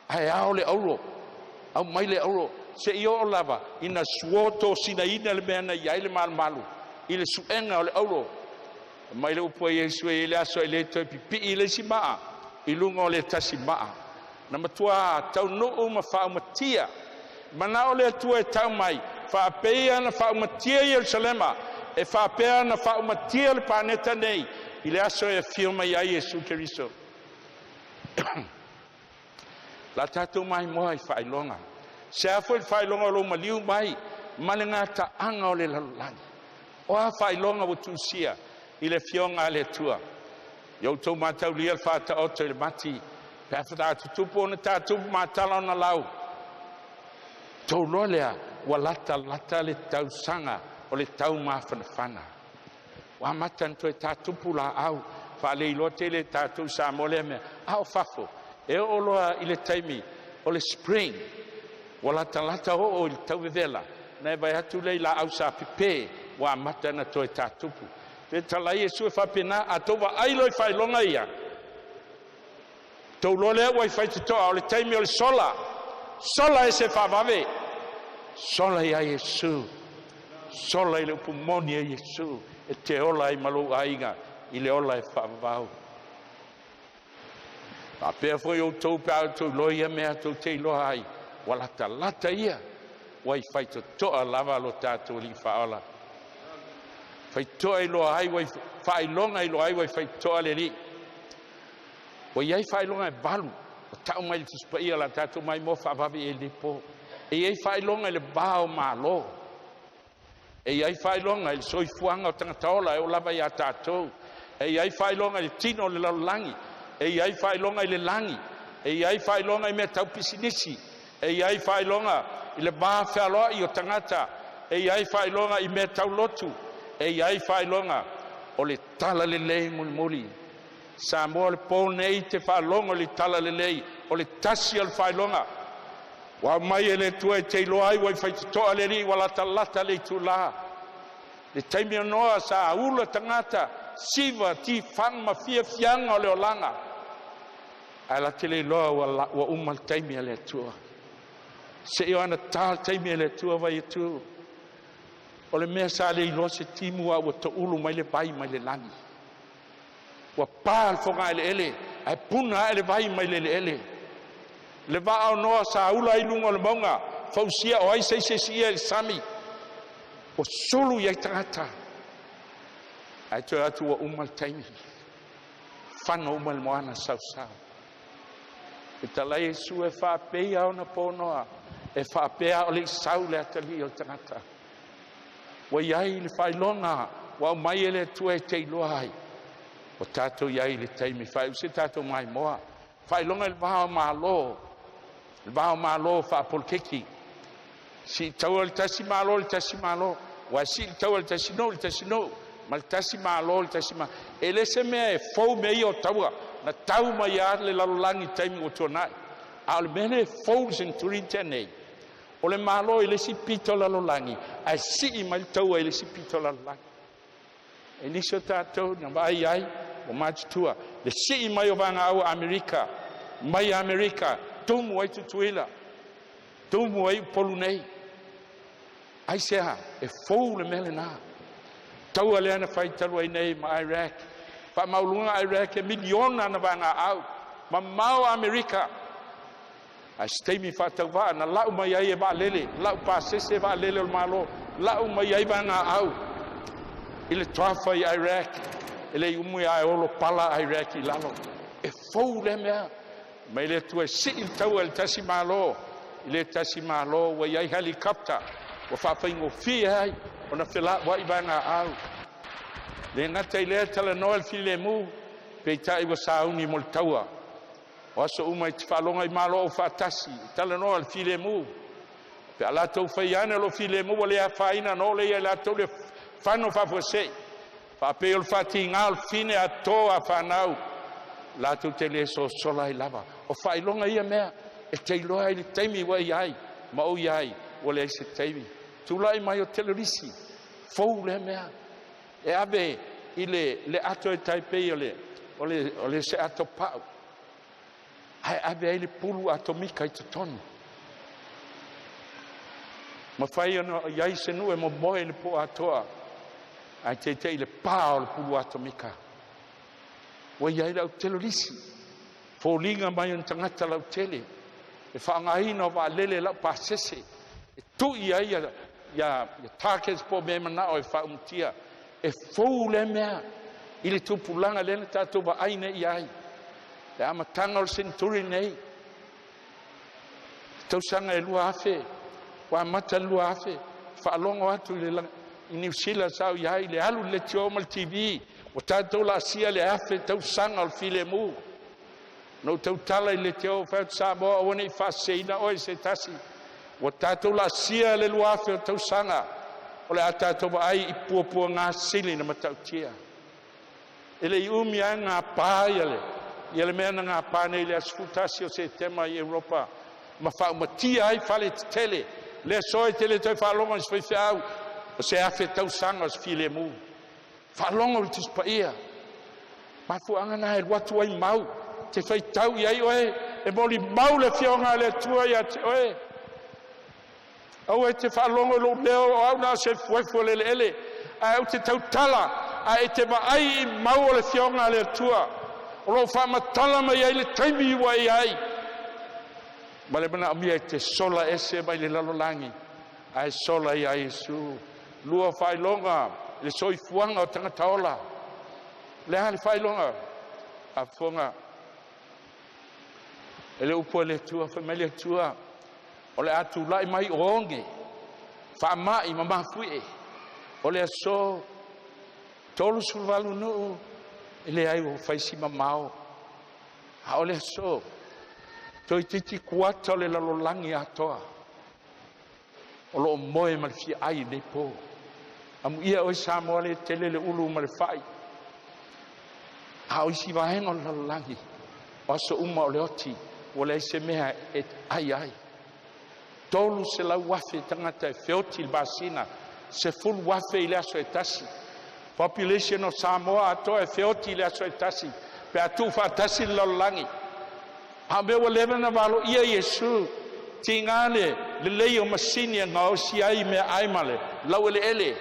ae ao le auro, aumai le auro, seia oo lava ina suo tosinaina le mea na i ai le malumalu i le suega o le auro. Mai le upu a Iesu, e i ai le aso e le toe pipii le isi maa i luga o le tasi maa. Na matuā taunuu ma faaumatia. Manao le Atua e tau mai, faapea na faaumatia Ierusalema, e faapea na faaumatia le paneta nei i le aso e afio mai ai Iesu Keriso. La tatou maimoa i faailoga. Se a foi le faailoga o lou maliu mai ma le gataaga o le lalolagi. O a faailoga ua tusia i le afioga a le Atua. Ia outou mataulia le faataoto i le mati pe a faatoa tutupu ona tatupu matala ona lau. Tou loa lea ua latalata le tausaga o le taumafanafana. Ua amata ona toe tatupu laau faaleiloa tele e tatou i Samoa lea mea. A o fafo, e oo loa i le taimi o le spring, ua latalata oo i le tauvevela, na e vaai atu lea i laau sa pepe ua amata ona toe tatupu. Fetalai Iesu e faapena, a tou vaai loa i faailoga ia, tou loa lea ua i faitotoa o le taimi o le sola, sola ese faavave, sola ia Iesu, sola i le upu moni a Iesu e te ola ai ma lou aiga i le ola e faavavau. Faapea foi outou pe a outou iloa ia mea tou te iloa ai, ua latalata ia, ua i faitotoa lava lo tatou Alii Faaola. Faitotoa iloa ai ua i faailoga iloa ai ua i faitotoa le Alii. Ua i ai faailoga e valu ua tau mai le Tusi Paia o le a tatou maimoa faavave i ai i lenei po. E i ai faailoga i le va o Malo. E i ai faailoga i le soifuaga o tagata ola e oo lava ia tatou. E i ai faailoga i le tino o le lalolagi. E i ai faailoga i le lagi. E i ai faailoga i mea tau pisinisi. E i ai faailoga i le va fealoai o tagata. E i ai faailoga i mea tau lotu. E i ai faailoga o le talalelei mulimuli. Samoa o le po nei te faalogo i le talalelei o le tasi o le faailoga ua aumai e le Atua e te iloa ai ua i faitotoa le Alii ua latalata le itula. Le taimi o Noa sa ula tagata siva tifaga ma fiafiaga o le olaga, ae la te le iloa ua uma le taimi a le Atua. Seia o anata le taimi a le Atua vai atu. O le mea sa le iloa se timu a ua toulu mai le vai mai le lagi. Ua pa le fogaeleele ae puna ae le vai mai le eleele. Le vaa o Noa sa ula ai luga o le mauga, fausia o ai se isi e siia i le sami, ua sulu i ai tagata. Ae toe atu ua uma le taimi, fano uma le moana sausau. Fetalai Iesu e faapea ona po Noa, e faapea o le i sau le atalii o le tagata. Ua i ai le faailoga ua aumai e le Atua e te iloa ai. Ua tatou i ai i le taimi faaiu se tatou maimoa. Faailoga i le va o Malo, le va o Malo faapolokiki. Sii taua le tasi Malo i le tasi Malo, ua sii taua le tasi nuu i le tasi nuu, ma le tasi Malo i le tasi Malo. E le se mea e fou mea ia o taua, na tau mai lava le lalolagi i taimi ua tuanai. A o le mea lea e fou i le seneturi na tea nei, o le Malo i le isi pito lalolagi ae sii mai le taua i le isi pito lalolagi. E nisi o tatou na vaai ai ua matutua le sii mai o vagaau a Amerika mai Amerika, tumu ai Tutuila, tumu ai Upolu nei. Aisea? E fou le mea lena. Taua lea na fai talu ai nei ma Iraq. Faamaualuga Iraq e miliona na vagaau, mamao Amerika. Ae se taimi faatauvaa na lau mai ai e vaalele, lau pasese vaalele o le Malo, lau mai ai vagaau i le toafa i Iraq, e le i umi ae olo pala Iraq i lalo. E fou lea mea. Mai le Atua e sii le taua i le tasi Malo i le tasi Malo, ua i ai helicopter ua faafaigofie ai ona felauai vagaau. Le gata i lea, talanoa le filemu, peitai ua sauni mo le taua. O aso uma e te faalogo ai Malo Aufaatasi e talanoa le filemu. Pe a latou fai ane o lo filemu ua le afaina ona oo lea ia i latou le fano faafuasei. Faapei o le faatiga o le fine a to a fanau, latou te le sosola ai lava. O faailoga ia mea e te iloa ai le taimi ua i ai ma ou i ai ua leai se taimi. Tulai mai o telorisi, fou lea mea. E ave i le ato e tai pei o le se ato pau, ae ave ai le pulu atomika i totonu. Mafai ona i ai se nuu e momoe i le po atoa, ae teitei i le pā o le pulu atomika. Ua i ai le au telorisi. Foliga mai o ni tagata lautele, le faaaogaina o vaalele laupasese e tui ai ia targets po o mea e manao e faaumatia. E fou lea mea i le tupulaga lea na tatou vaai nei i ai. Le amataga o le seneturi lenei, tausaga e 2000, ua amata le 2000, faalogo atu i le i Niu Sila sa ou i ai i le alu i le leitio ma le TV, ua tatou laasia le 1000 tausaga o le filemu. Na ou tautala i le leitio ou fai atu, Samoa aua ne i faaseseina oe e se tasi. Ua tatou laasia le 2000 o tausaga, o le a tatou vaai i puapuaga sili ona matautia. E le i umi ae gapa ia le mea na gapa nei i le aso 11 o Setema i Europa ma faaumatia ai faletetele. Le aso e te le toe faalogo i se faifeau o se 1000 tausaga o se filemu. Faalogo i le Tusi Paia, mafuaaga na e alu atu ai mau, e te faitau i ai oe, e molimau le Afioga a le Atua ia te oe. Aua e te faalogo i lou leo o au na o se efuefu o le eleele, ae ou te tautala, ae e te vaai i mau o le Afioga a le Atua, o lo o faamatala mai ai le taimi ua i ai, ma le manaomia e te sola ese mai le lalolagi, ae sola ia Iesu. Lua faailoga le soifuaga o tagata ola. Le a le faailoga? Afofoga e le upu a le Atua, fai mai le Atua, o le a tulai mai o oge, faama'i ma mafuie. O le aso 38 nuu, e leai ua fai si mamao, a o le aso toeitiiti kuata o le lalolagi atoa o lo o moe ma le fiaai i lenei po. Amuia oe Samoa le tele le ulu ma le fai, a o isi vaega o le lalolagi, o aso uma o le oti, ua leai se mea e ai ai. 300,000 tagata e feoti i le masina, 10,000 i le aso e tasi. Population o Samoa atoa e feoti i le aso e tasi, pe a tuufaatasi le lalolagi. A o mea ua leva ona valoia Iesu, tiga le lelei o masini e gaosi ai meaai ma le laueleele,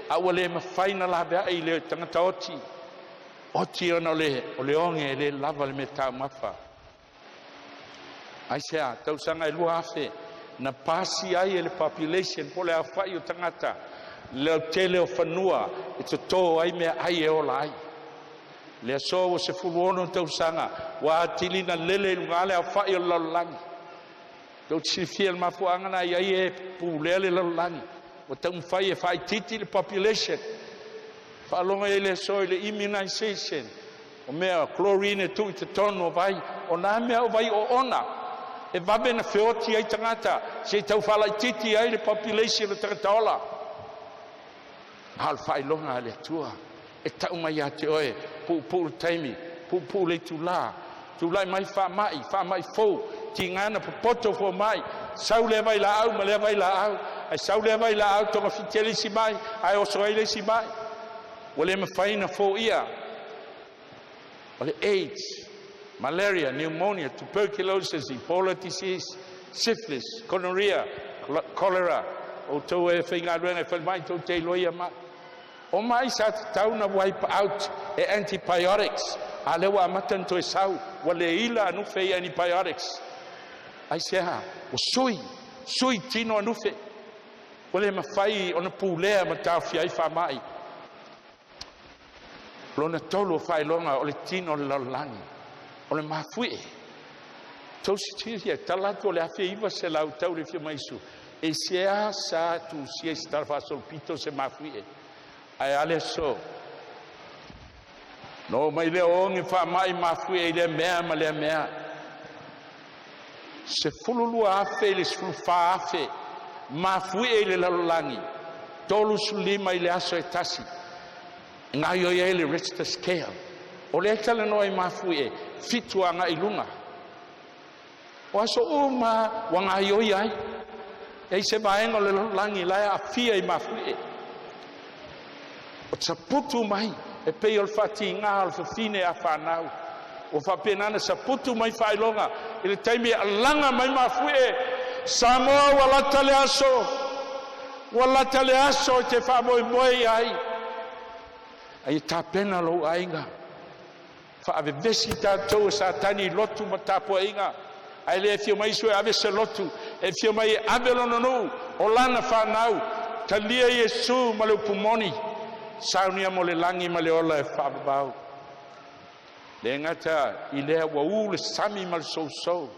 a ua le mafai ona laveai i le tagata oti, oti ona o le oge e le lava le meataumafa. Aisea? Tausaga e 2000 na pasi ai e le population po o le aofai o tagata le lautele o fanua e totō ai meaai e ola ai. Le aso ua 16 tausaga ua atili na lele i luga le aofai o le lalolagi. Tou te silafia le mafuaaga na i ai e pulea le lalolagi, ua taumafai e faaitiiti le population. Faalogo ai le aso i le immunization, o mea chlorine e tuu i totonu o vai, o na mea o vai oona e vave na feoti ai tagata se i tau faalaitiiti ai le population o tagata ola. A o le faailoga a le Atua e tau mai ia te oe, puupuu le taimi, puupuu le itulā, tulai mai faama'i, faama'i fou, tiga na popoto foma'i, sau lea vailaau ma lea vailaau, ae sau lea vailaau togafiti ai le isi mai, ae oso ai le isi mai, ua le mafai ona foia. O le AIDS, malaria, pneumonia, tuberculosis, Ebola disease, syphilis, gonorrhea, cholera. Outou e faigaluega e falemai tou te iloa ia mai. O mai sa tatau na wipe out e antibiotics, a lea ua amata ona toe sau, ua le ila anufe i antibiotics. Aisea? Ua sui, sui tino anufe. Ua le mafai ona pulea ma taofia ai faama'i. Lona tolu o faailoga o le tino o le lalolagi, o le mafuie. Tou silafia, tala atu o le 1900 tau le afio mai Iesu, e sea sa tusia i se tala faasolopito se mafuie. Ae a le aso? No mai lea o oge faama'i mafuie i lea mea ma lea mea. 12,000 i le 14,000 mafuie i le lalolagi, 35 i le aso e tasi. E gaoioi ai le Richter scale. O lea e talanoa i mafuie, 7 agai i luga. O aso uma ua gaoioi ai. E ai se vaega o le lalolagi la e aafia i mafuie. O saputu mai e pei o le faatigā o le fafine a fanau. Ua faapena na saputu mai faailoga i le taimi e alaga mai mafuie. Samoa ua lata le aso, ua lata le aso e te faamoemoe i ai. Ai e tapena lou aiga. Faavevesi tatou e Satani i lotu ma tapuaiga, ae le afio mai Iesu e ave se lotu, e afio mai e ave Lona nuu o Lana fanau. Talia Iesu ma le upu moni, saunia mo le lagi ma le ola e faavavau. Le gata i lea ua ū le sami ma le sousou.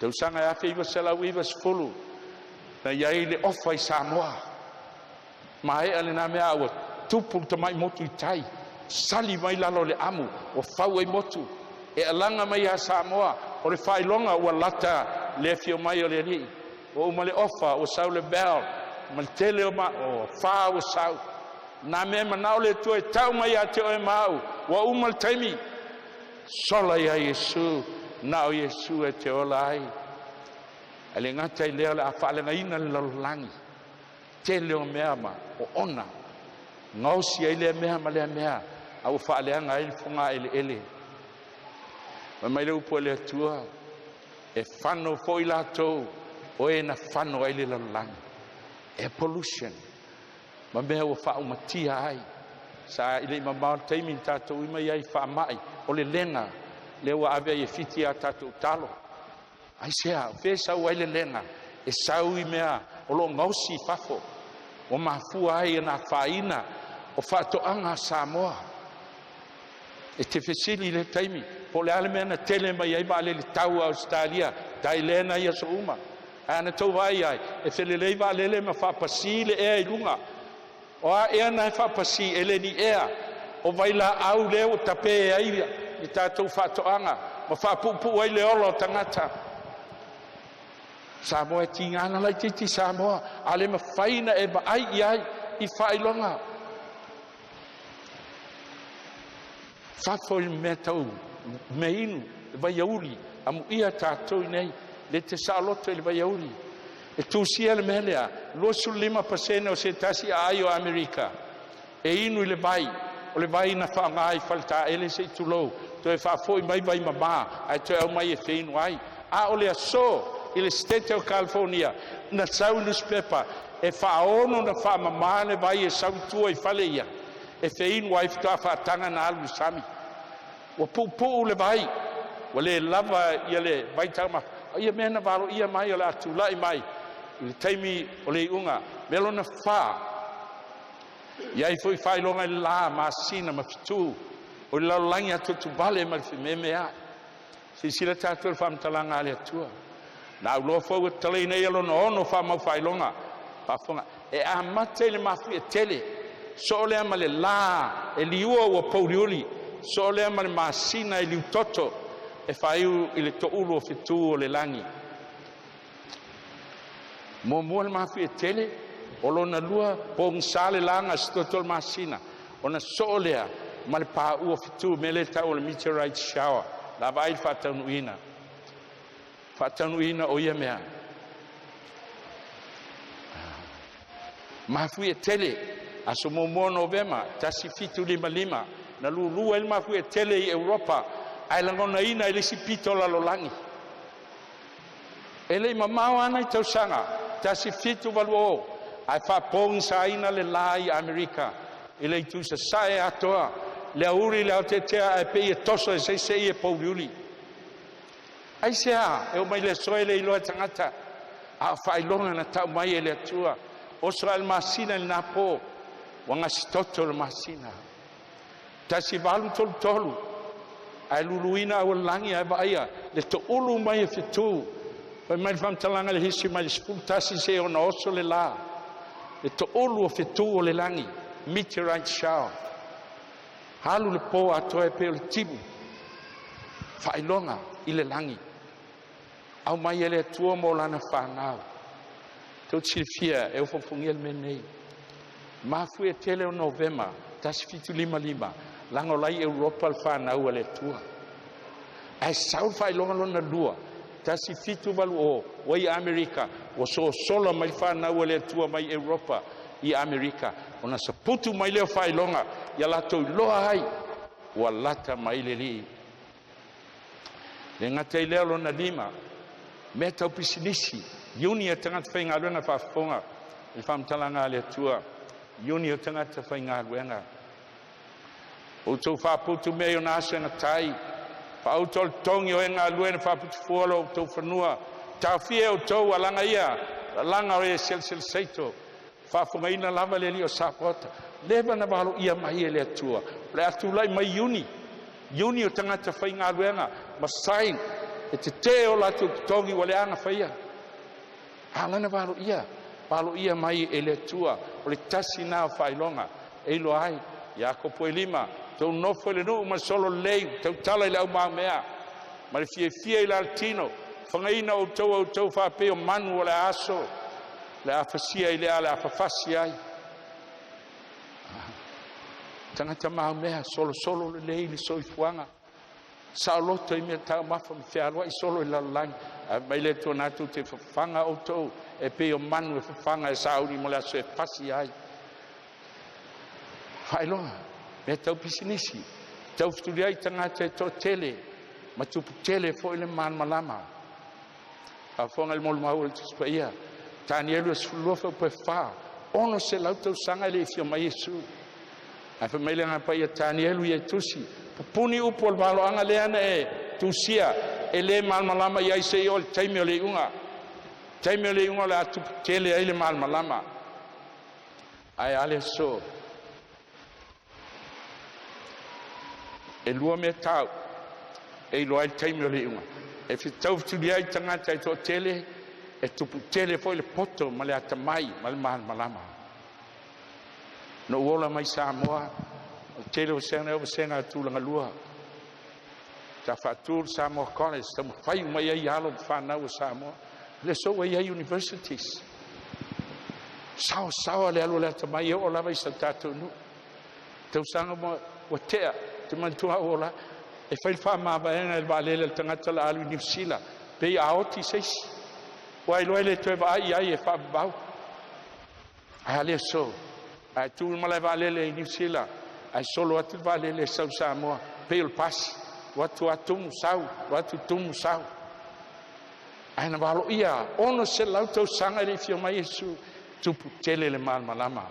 Tausaga e 1990 na i ai le ofa i Samoa. Maea lena mea ua tupu le tamai motu i tai, sali mai lalo o le amu, ua fau ai motu. E alaga mai ia Samoa, o le faailoga ua lata le afio mai o le Alii. Ua uma le ofa, ua sau le bell, ma le tele o, ma, o fa ua sau. Na mea manao le Atua e tau mai ia te oe ma au, ua uma le taimi. Sola ia Iesu, na o Iesu e te ola ai. Ae le gata i lea o le a faaleagaina le lalolagi. Tele o mea ma o ona gaosi ai lea mea ma lea mea, a ua faaleaga ai le fogaeleele. Fai mai le upu a le Atua, e fano foi latou o e na fano ai le lalolagi. Air pollution ma mea ua faaumatia ai. Sa i le i mamao le taimi na tatou ui mai ai i faamai o le lega lea ua ave ai e fiti a tatou talo. Aisea? O fea e sau ai le lega? E sau i mea o lo o gaosi i fafo, ua mafua ai ona afaina o faatoaga a Samoa. E te fesili i le taimi, po o le a le mea na tele mai ai vaalele tau a Ausetalia, Thailand i aso uma. Ae ana tou vaai ai, e felelei vaalele ma faapasi le ea i luga. O a ea na e faapasi, e le ni ea, o vailaau lea ua tape ai le tatou faatoaga ma faapuupuu ai le ola o tagata. Samoa e tiga na laitiiti Samoa, a le mafai na e vaai i ai i faailoga. Fafo i mea tau mea inu, le vaiauli, amuia tatou i nei, le te saoloto i le vaiauli. E tusia le mea lea, 25% o se tasi aai o Amerika e inu i le vai, o le vai na faaaoga i faletaele se i tulou, toe faafoi mai vai mamā, ae toe aumai e feinu ai. A o le aso i le Setete o California, na sau i nusipepa, e faaono na faamamā le vai e sau i tua i fale ia, e feinu ai faatoa faataga na alu i le sami. Ua puupuu le vai, ua le lava ia le vai taumafa. O ia mea na valoia mai o le a tulai mai i le taimi o le iuga. Mea lona fa, i ai foi faailoga i le la, masina ma fetu, o le lalolagi atuatuvale ma le fememeai. Silasila tatou i le faamatalaga a le Atua. Na auloa foi ua tatalaina ia lona ono faamau faailoga faafofoga. E amata i le mafuie tele, soo lea ma le la e liua ua pouliuli, soo lea ma le masina e liutoto, e faaiu i le toulu o fetu o le lagi. Muamua le mafuie tele, o lona lua pogisa le laga se toto o le masina, ona soo lea ma le paua o fetu, mea lea e tau o le meteorite shower. La vaai le faataunuuina, faataunuuina o ia mea. Mafuie tele, aso 1 Novema 1755, na lulu ai le mafuie tele i Europa, ae lagonaina i le isi pito o lalolagi. E le i mamao ana i tausaga 1780, ae faapogisaina le la i Amerika i le itu sasae atoa, le aoauli le aotetea ae pei e toso e seisei e pouliuli. Aisea e oo mai le aso e le iloa e tagata, a o faailoga na tau mai e le Atua. Oso ae le masina i lena po, ua gasitoto le masina. 1833, ae luluina aualagi ae vaaia le toulu mai e fetu. Fai mai le faamatalaga i le hisi mai le 11 seia ona oso le la, le toulu o fetu o le lagi, meteorite shower. Alu le po atoa e pei o le timu, faailoga i le lagi, aumai e le Atua mo lana fanau. Tou te silafia e ofofogia le mea nei. Mafuie tele o Novema 1755, laga o lai Europa le fanau a le Atua. Ae sau le faailoga lona lua, 1780, ua i Amerika, ua sosola mai le fanau a le Atua mai Europa i Amerika, ona saputu mai lea o faailoga, ia latou iloa ai, ua lata mai le Alii. Le gata i lea lona lima, mea tau pisinisi, iuni a tagata faigaluega faafofoga i le faamatalaga a le Atua, iuni o tagata faigaluega. Outou faaputu mea i ona aso e gatai, faauto o le togi o e galue na faaputufua lo outou fanua, taofia e outou alaga ia, lalaga o e selesele seito, faafofogaina lava le alii o Sapaota, leva na valoia mai e le Atua, o le a tulai mai Iuni, Iuni o tagata faigaluega ma sign e tetee o latou totogi ua leaga faia. A lana valoia, valoia mai e le Atua o le tasi na o faailoga e iloa ai Iakopo e 5, outou nofo i le nuu ma le sololelei, tautala i le aumaumea ma le fiafia i le alatino, fagaina outou e outou faapei o manu o le a aso le a fasia i le ala a fafasi ai. Tagata maumea, solosolo lelei le soifuaga, saoloto i mea taumafa ma fealuai solo i le lalolagi. Ae mai le Atua natou te fafaga outou e pei o manu e fafaga e sauni mo le aso e fasi ai. Faailoga mea tau pisinisi, taufetuliai tagata e toatele ma tupu tele foi le malamalama. Faafofoga i le molimau a le Tusi Paia, Tanielu 12 f 4, 600 tausaga e le i afio mai Iesu. Ae fai mai le Agaga Paia, Tanielu ia e tusi, pupuni upu o le valoaga lea na e tusia e le malamalama i ai seia oo i le taimi o le iuga. Taimi o le iuga o le a tupu tele ai le malamalama. Ae a le aso? E lua mea tau e iloa ai le taimi o le iuga. E taufetuli ai tagata e toatele, e tupu tele foi le poto ma le atamai ma le malamalama. Na ou ola mai Samoa, o le tele o vasega o vasega tulaga lua. Sa faatu le Samoa College, taumafai uma i ai alo ma fanau a Samoa. Le aso ua i ai universities. Saosaoa le alu o le atamai e oo lava i sa tatou nuu. Tausaga ua tea, te manatua au ola, e fai le faamavaega i le vaalele a le tagata la alu i Niu Sila, pe a oti se isi. Ua iloa e le toe vaai ai e faavavau. Ae a le aso, ae tu le malae vaalele i Niu Sila, ae solo atu le vaalele e sau Samoa, pei o le pasi, o atu a tumu sau, o atu tumu sau. Ae na valoia 600 tausaga e le i fia mai Iesu, tupu tele le malamalama.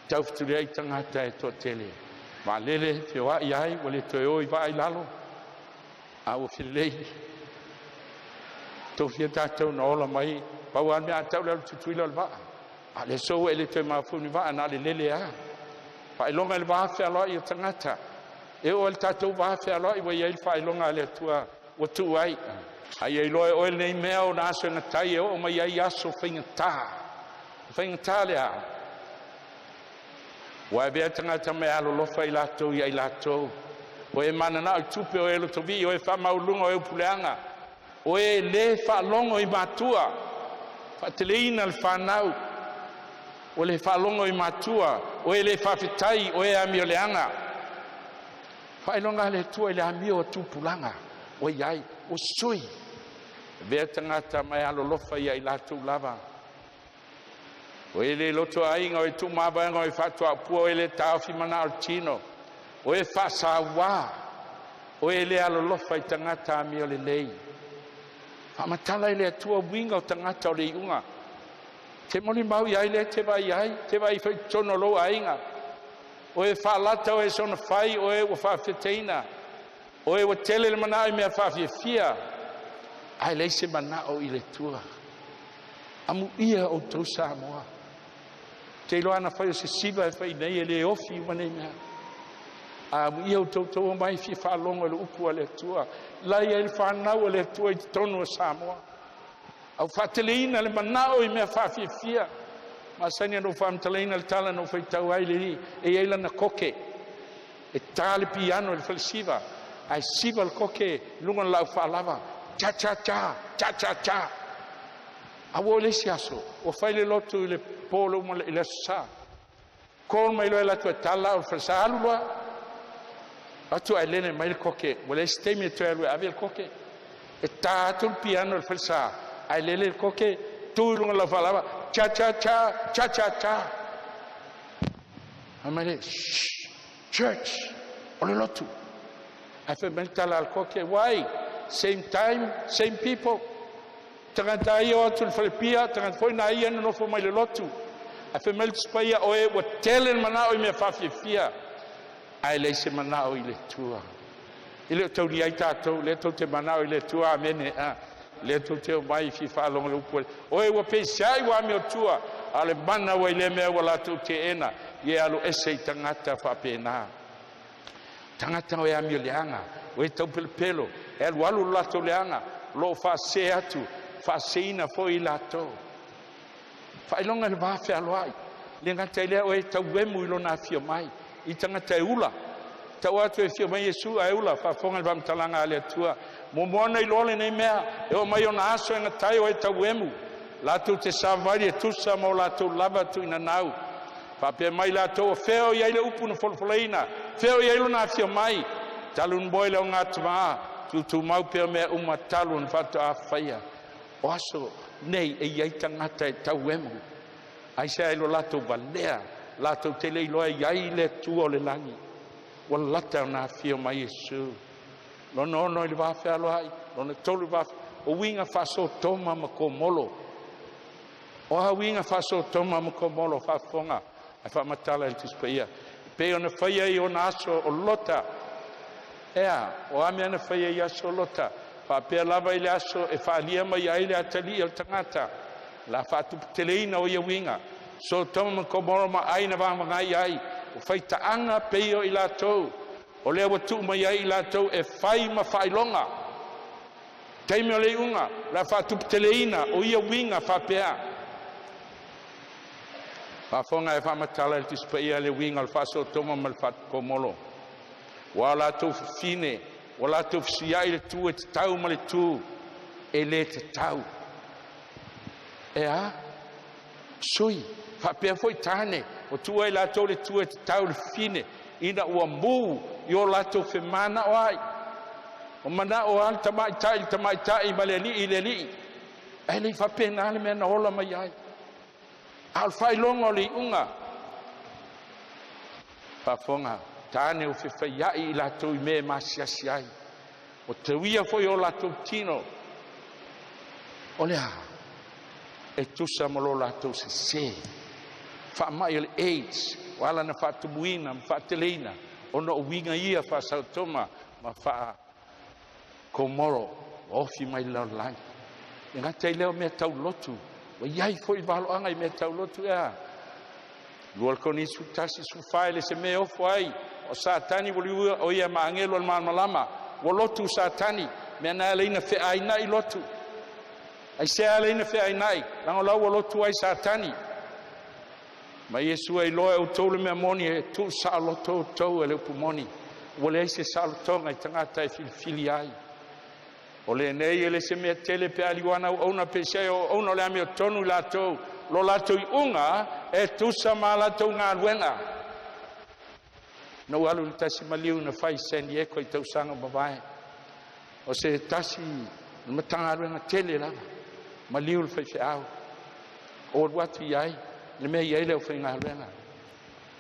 Taufetuli ai tagata e toatele. Vaalele feoai ai, ua le toe o i vaa i lalo, a ua felelei. Tofia tatou na ola mai, pau lava le mea a tau le alu Tutuila o le vaa. A le aso ua e le toe mafaufau ni vaa, na o le lele lava. Faailoga i le va fealoai o tagata. E oo lava i le tatou va fealoai ua i ai le faailoga a le Atua ua tuu ai. A ia iloa e oe lenei mea o na aso e gatai e oo mai ai aso faigata. Faigata le a? Ua avea tagata meaalofa i latou ia i latou. O e mananao i tupe, o e lotovii, o e faamaualuluga, o e upuleaga, o e lē faalogo i matua, faateleina le fanau, ua le faalogo i matua, o e le faafetai, o e amioleaga. Faailoga a le Atua i le amio a tupulaga ua i ai, ua sui. Avea tagata ma e alolofa ia i latou lava. O e le loto aiga, o e tuumavaega, o e faatuaupua, o e le taofi manao o le tino, o e faasauā, o e le alolofa i tagata amio lelei. Faamatala e le Atua uiga o tagata o le iuga. Te molimau i ai lea te vaai ai, te vaai foi i totonu o lou aiga. O e faalata o e soona fai, o e ua faafeteina, o e ua tele le manao i mea faafiafia, ae leai se manao i le Atua. Amuia outou Samoa. Te iloa ana fai o se siva e fai nei e le ofi uma nei mea. A amuia outou tou mai fia faalogo i le upu a le Atua. La i ai le fanau a le Atua i totonu o Samoa. Au faateleina le manao i mea faafiafia. Masani ona ou faamatalaina le tala na ou faitau ai le e i ai lana koke. E tā le piano i le falesiva, ae siva le koke i luga o le laau faalava. Cha cha cha, cha cha cha. A ua o le isi aso, ua fai le lotu i le po le uma i le aso sa. Call mai loa e latou e tala o le falesa alu loa. Atu ae lele mai le koke, ua leai se taimi e toe alu e ave le koke. E tā atu le piano i le falesa, ae lele le koke, tu i luga o le laufaalava, cha cha cha, cha cha cha. Fai mai le, shh, church, o le lotu. Ae fai mai le tala a le koke, why? Same time, same people. Tagata ia o atu le falepia, tagata foi na ia na nofo mai le lotu. Ae fai mai le Tusi Paia, o e ua tele le manao i mea faafiafia. Ae leai se manao i le Atua. E le o taulia ai tatou, lea tou te manao i le Atua, amene. A lea tou te omai e fia faalogo i le upu a le Oe ua peisiai ua amiotua, a o le mana ua i lea mea ua latou teena, ia alu ese i tagata faapena. Tagata o e amio leaga, o e taupelopelo, e alualu lo latou leaga, o lo o faasese atu, faaseseina foi i latou. Faailoga i le va fealoai, le gata i lea o e tauemu i lona afio mai, i tagata e ula, tau atu e afio mai Iesu ae ula, faafofoga i le faamatalaga a le Atua. Muamua ona iloa lenei mea, e oo mai ona aso e gata ai o e tauemu, latou te savavali e tusa ma o latou lava tuuinanau. Faapea mai latou, o fea o i ai le upu na folafolaina? Fea o i ai lona afio mai? Talu ona moe le augatama, tutumau pea mea uma talu ona faatoa faia. O aso nei e i ai tagata e tauemu, aisea i lo latou valea, latou te le iloa e i ai le Atua o le lagi, ua lata ona afio mai Iesu. Lona ono i le vafealoai, lona tolu i le va, o uiga faa-Sotoma ma Komolo. O a uiga faa-Sotoma ma Komolo? Faafofoga ae faamatala e le Tusi Paia, e pei ona faia i ona aso o Lota. Ea, o a mea na faia i aso o Lota? Faapea lava i le aso e faaalia mai ai le atalii o le tagata, la faatuputeleina o ia uiga. Sotoma ma Komoro ma ai na vagavagai ai, o faitaaga pei o i latou, o lea ua tuu mai ai i latou e fai ma faailoga. Taimi o le iuga, la faatuputeleina o ia uiga faapea. Faafofoga e faamatala e le Tusi Paia le uiga o le faasootoma ma le faakomolo. Ua latou fafine, ua latou fesuiai le tu e tatau ma le tu e le tatau. E a? Sui, faapea foi tane, ua tuu ai latou le tu e tatau i le fafine, ina ua mu i o latou femanao ai. O manao a le tamaitai i le tamaitai ma le alii i le alii. Ae le i faapena le mea na ola mai ai. A o le faailoga o le iuga, faafofoga, tane ua fefaiai i latou i mea e masiasi ai. Ua tauia foi o latou tino, o le a? E tusa ma lo latou sese. Faamai o le AIDS, ua ala na faatumuina ma faateleina, ona o uiga ia faa-Sotoma ma faa-Komoro ua ofi mai le lalolagi. E gata i lea o mea taulotu, ua i ai foi valoaga i mea taulotu ea. 2 Korinisi 11:14, le se mea e ofo ai, o Satani ua liua o ia ma agelu o le malamalama, ua lotu Satani, mea na ala ina feainai lotu. Ai se ala ina feainai, lago lau ua lotu ai Satani. Ma Iesu ai loa e outou le mea moni e tuu saoloto outou e le upu moni. Ua leai se saolotoga i tagata e filifili ai. O lenei e le se mea tele pe aliuana auauna pe se o auauna o le amiotonu i latou, lo latou iuga e tusa ma latou galuega. Na ua alu i le tasi maliu na fai i San Diego i tausaga ua mavae. O se tasi o Matagaluega tele lava, maliu le faifeau. O alu atu i ai, le mea i ai le aufaigaluega.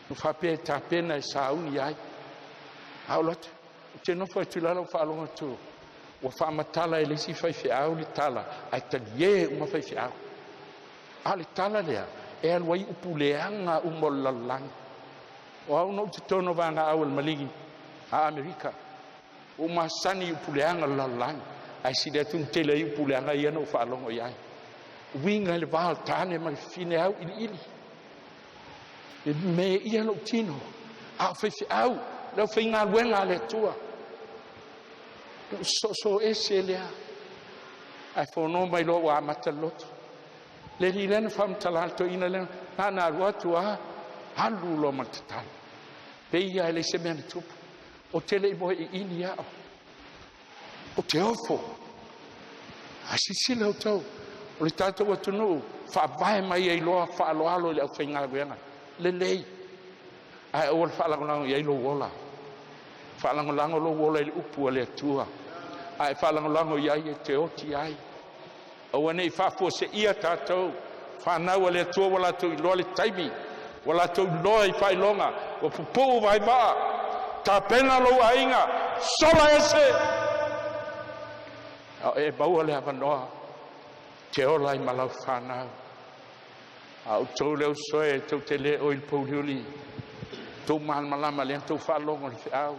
Na faapea e tapena e sauni ai. A o atu, ou te nofo atu i lalo faalogo atu, ua faamatala e le isi faifeau le tala, ae talie uma faifeau. A o le tala lea, e alu ai upu leaga uma o le lalolagi. O au na ou totonu o vaega au o le maligi a Amerika. Ua masani i upu leaga o le lalolagi, ae sili atu ona tele ai upu leaga ia na ou faalogo i ai. Uiga i le va o le tane ma le fafine au iliili. E me ia lou tino, a o faifeau, le aufaigaluega a le Atua. Lou soosoo ese lea. Ae fono mai loa ua amata le lotu. Le alii lea na faamatala le toeaina lea, na na alu atu a, alu loa ma le tatalo. Pei e leai se mea na tupu. O te le i moe iini ao. O te ofo. A silasila outou, o le tatou atunuu, faavae mai ai loa faaaloalo i le aufaigaluega. Lelei. Ae aua le faalagolago i ai lou ola. Faalagolago lou ola i le upu a le Atua. Ae faalagolago i ai e te oti ai. Aua ne i faafuaseia tatou fanau a le Atua ua latou iloa le taimi, ua latou iloa i faailoga, ua pupuu vaivaa, tapena lou aiga, sola ese! A o e maua le avanoa, te ola ai ma lau fanau. A outou le ausoe, tou te le o i le pouliuli. Tou malamalama lea na tou faalogo i le feau.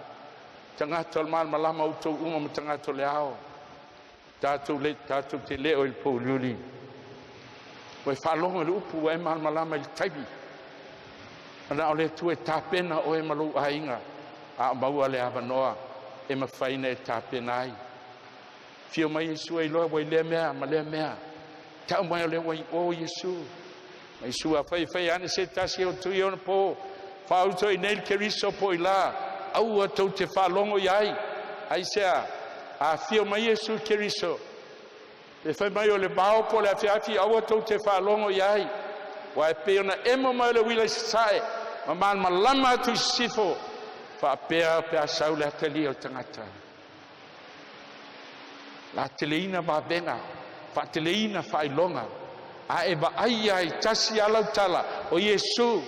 Tagata o le malamalama outou uma ma tagata o le ao. Tatou le tatou te le o i le pouliuli. Ua e faalogo i le upu ua e malamalama i le taimi. Na o le Atua e tapena oe ma lou aiga, a o maua le avanoa e mafai ona e tapena ai. Afio mai Iesu e iloa ua i lea mea ma lea mea. Tau mai o lea ua i o Iesu. Ma Iesu a fai e fai ane se tasi o tu i ona po, faauto i nei le Keriso po i la, aua tou te faalogo i ai. Aisea, afio mai Iesu Keriso, e fai mai o le vao po o le afiafi, aua tou te faalogo i ai. Ua e pei ona emo mai o le uila i sasae, ma malamalama atu i sisifo, faapea pe a sau le atalia o le tagata. La teleina vavega, faateleina faailoga, a e vaai ai tasi lava lau tala, o Iesu.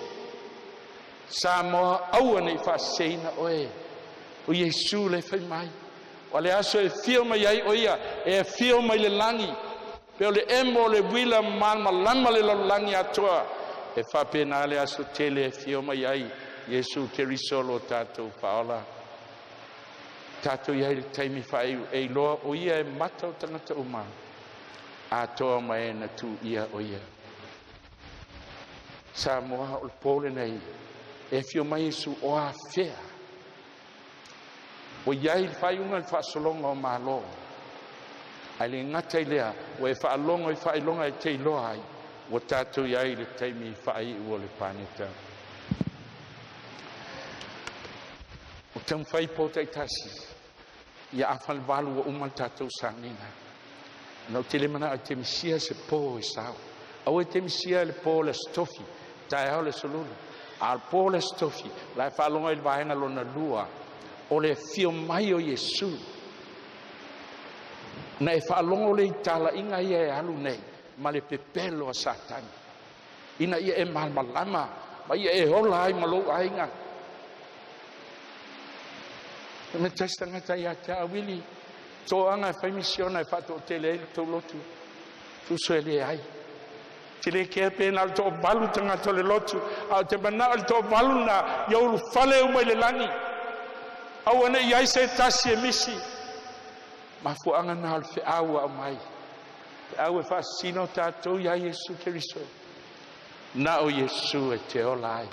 Samoa aua ne i faaseseina oe, o Iesu le fai mai. O le aso e afio mai ai o ia, e afio mai le lagi, pe o le emo o le uila ma malamalama le lalolagi atoa, e faapena le aso tele e afio mai ai Iesu Keriso lo tatou faaola. Tatou i ai le taimi faaiu e iloa o ia e mata o tagata uma, atoa ma e na tu ia o ia. Samoa o le pō lenei, e afio mai Iesu o afea. Ua i ai le faaiuga i le faasologa o Malo. Ae le gata i lea, ua e faalogo i faailoga e te iloa ai, ua tatou i ai i le taimi faaiu o le paneta. Ua taumafai po taitasi, ia afa le 8 ua uma le tatou sauniga. Na ou te le manao e te misia se po i sao. Aua e te misia le po o le Aso Tofi, taeao le Aso Lulu. A o le po o le Aso Tofi, la e faalogo i le vaega lona lua, o le afio mai o Iesu. Na e faalogo le i talaiga ia e alu nei ma le pepelo a Satani, ina ia e malamalama ma ia e ola ai ma lou aiga. E me tasi tagata ia te au Wili, toaga e fai misiona e faatoatele ai le tou lotu. Tuso e le ai. Te le kea pe na o le toavalu tagata o le lotu, a o te manao i le toavalu na ia ulufale uma i le lagi. Aua ne i ai se tasi e misi. Mafuaaga na o le feau ua aumai. Feau e faasino tatou ia Iesu Keriso. Na o Iesu e te ola ai.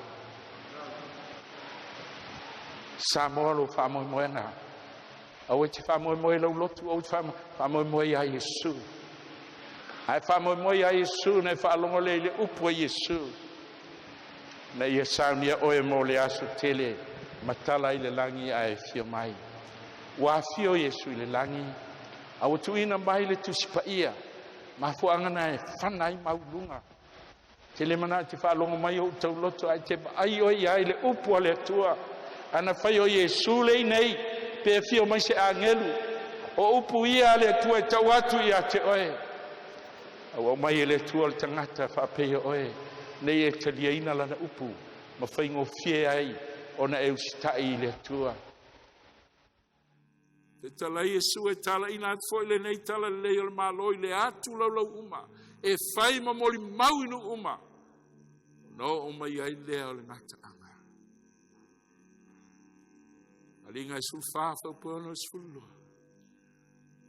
Samoa lo faamoemoega. Aua e te faamoemoe i lau lotu, aua e te faamoemoe ia Iesu. Ae faamoemoe ia Iesu na e faalogo lea i le upu a Iesu. Na ia saunia oe mo le aso tele, matala i le lagi ae afio mai. Ua afio Iesu i le lagi, a ua tuuina mai le Tusi Paia, mafuaaga na e fana ai mauluga. Te le manao e te faalogo mai ou tauloto, ae te vaai oe i ai le upu a le Atua. Ana fai o Iesu le nei, pe afio mai se agelu, o upu ia a le Atua e tau atu ia te oe. Au au mai e le Atua le tagata faapea oe, nei e taliaina lana upu, ma faigofie ai ona e usitai i le Atua. Te tala Iesu e talaina atu foi lenei tala lelei o le Malo i le atu laulau uma, e fai ma moli mau i nuu uma, ona oo mai ai lea o le gataaga. Aliga e 14 faupuana o 12.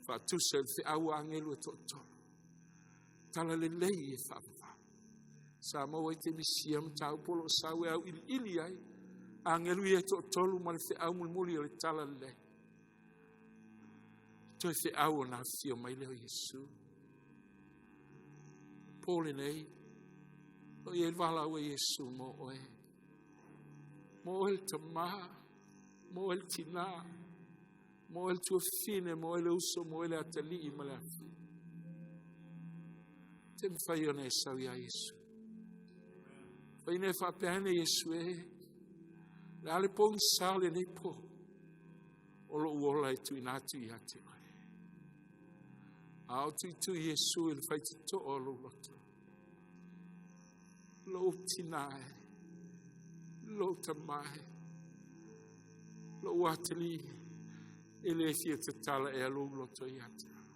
Faatusa i le feau a agelu e toatolu. Tala lelei e faavavau. Sa maua ai te misia mataupu o lo o sau e auiliili ai agelu ia e toatolu ma le feau mulimuli o le tala lelei. Toe feau o na afio mai lea o Iesu. Po lenei, o i ai le valaau a Iesu mo oe. Mo oe le tamā, mo oe le tinā, mo oe le tuafafine, mo oe le uso, mo oe le atalii ma le afafine. Te mawhai ona e sau ia Iesu. Whai nei whaapea ane Iesu e, le ale pogisa o lenei po, o lou ola e tuuina atu ia te oe. A o tuitui Iesu i le faitotoa o lou loto. Lou tinā e, lou tamā e, lou atalii, e le fia tatala ea lou loto ia te au.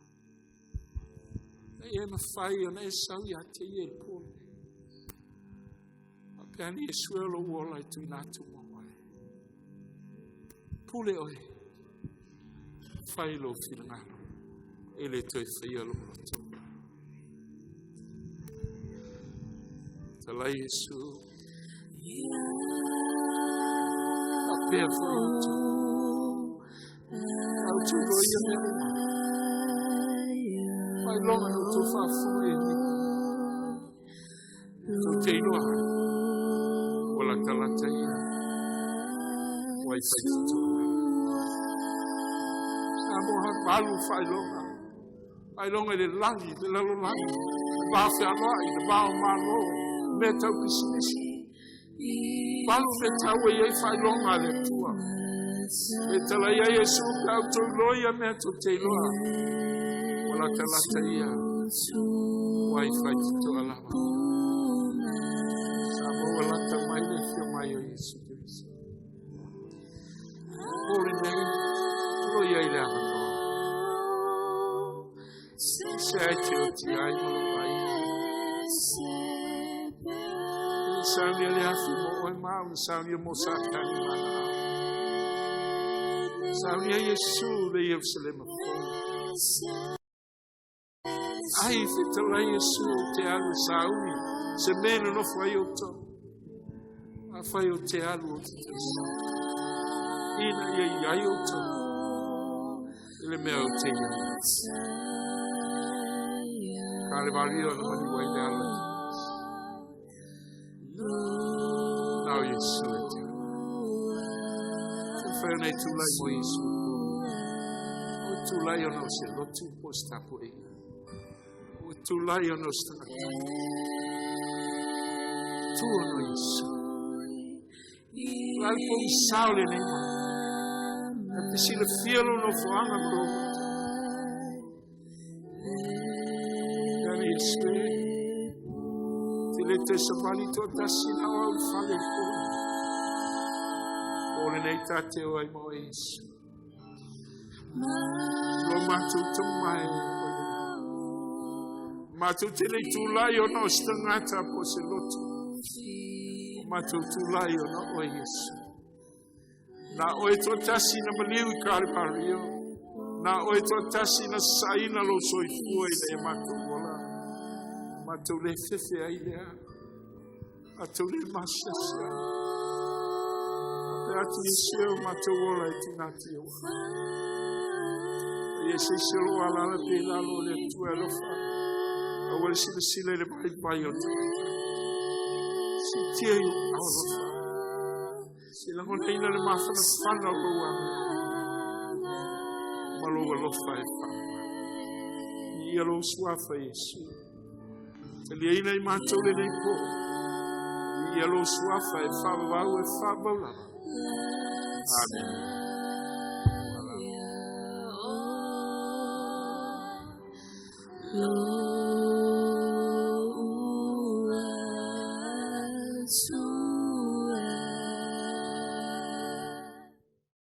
E e mawhai ona e sau ia te ia i le po lenei. Faapea ane Iesu e o lou ola e tuuina atu mo oe. Pule oe, fai lou finagalo, e le toe faia lou loto. Talai Iesu, faapea foi outou. A outou iloa ia mea uma. Faailoga na outou faafofoga i lenei. Tou te iloa ai, ua latalata ia, ua i faititoa. Samoa valu faailoga, faailoga i le lagi, le lalolagi, le va fealoai, le va o Malo, mea tau pisinisi. Valu mea taua i ai faailoga a le Atua. E talai ai Iesu pe a outou iloa ia mea tou te iloa. Ua latalata ia, ua i faititoa lava. Sa maua lata mai le afio mai o Iesu Keriso. Po lenei, o lo o i ai le avanoa. Se ai te oti ai ma lou aiga. I saunia le afi mo oe ma au, na saunia mo Satani ma ana ao. Saunia Iesu le Ierusalema fou. Ai fetalai Iesu ou te alu e sauni se mea e nonofo ai outou. Afai ou te alu ou te tausi. Ina ia i ai outou i le mea ou te i ai. Ka le valia na maliu ai le ala. Na o Iesu e te alu. Se whai ona i tūlai mo Iesu. O tūlai ona o se lotu po se tapuaiga. O tūlai ona o se tangata. Tu ona o Iesu. Lau pou sao lenei mai. Na te silafia lou nofoaga ma lou loto. Tane Iesu e. Te le toe savali toatasi na o au i fale i po. O lenei ta te o ai ma oe Iesu. Lo matou tamae o i le Matou te le tulai ona o se tagata po o se loto. O matou tulai ona oe Iesu. Na oe toatasi na maliu i Kalivario. Na oe toatasi na saina lou soifua ina ia matou ola. Matou le fefe ai lea. Matou le masiasi ai. Faapea atu Iesu e o matou ola e tuuina atu i ou aao. Ia se isi o lou alaala pea i lalo o le Atua e alofa. Aua le silasila i le vaivai o le tagata. Siitia i ou aao alofa. Se lagonaina le mafanafana o lou agalelei ma lou alofa e faamama. Viia lou suafa Iesu. Taliaina i matou lenei po. Viia lou suafa e faavavau e faavavau lava. Amene. Lo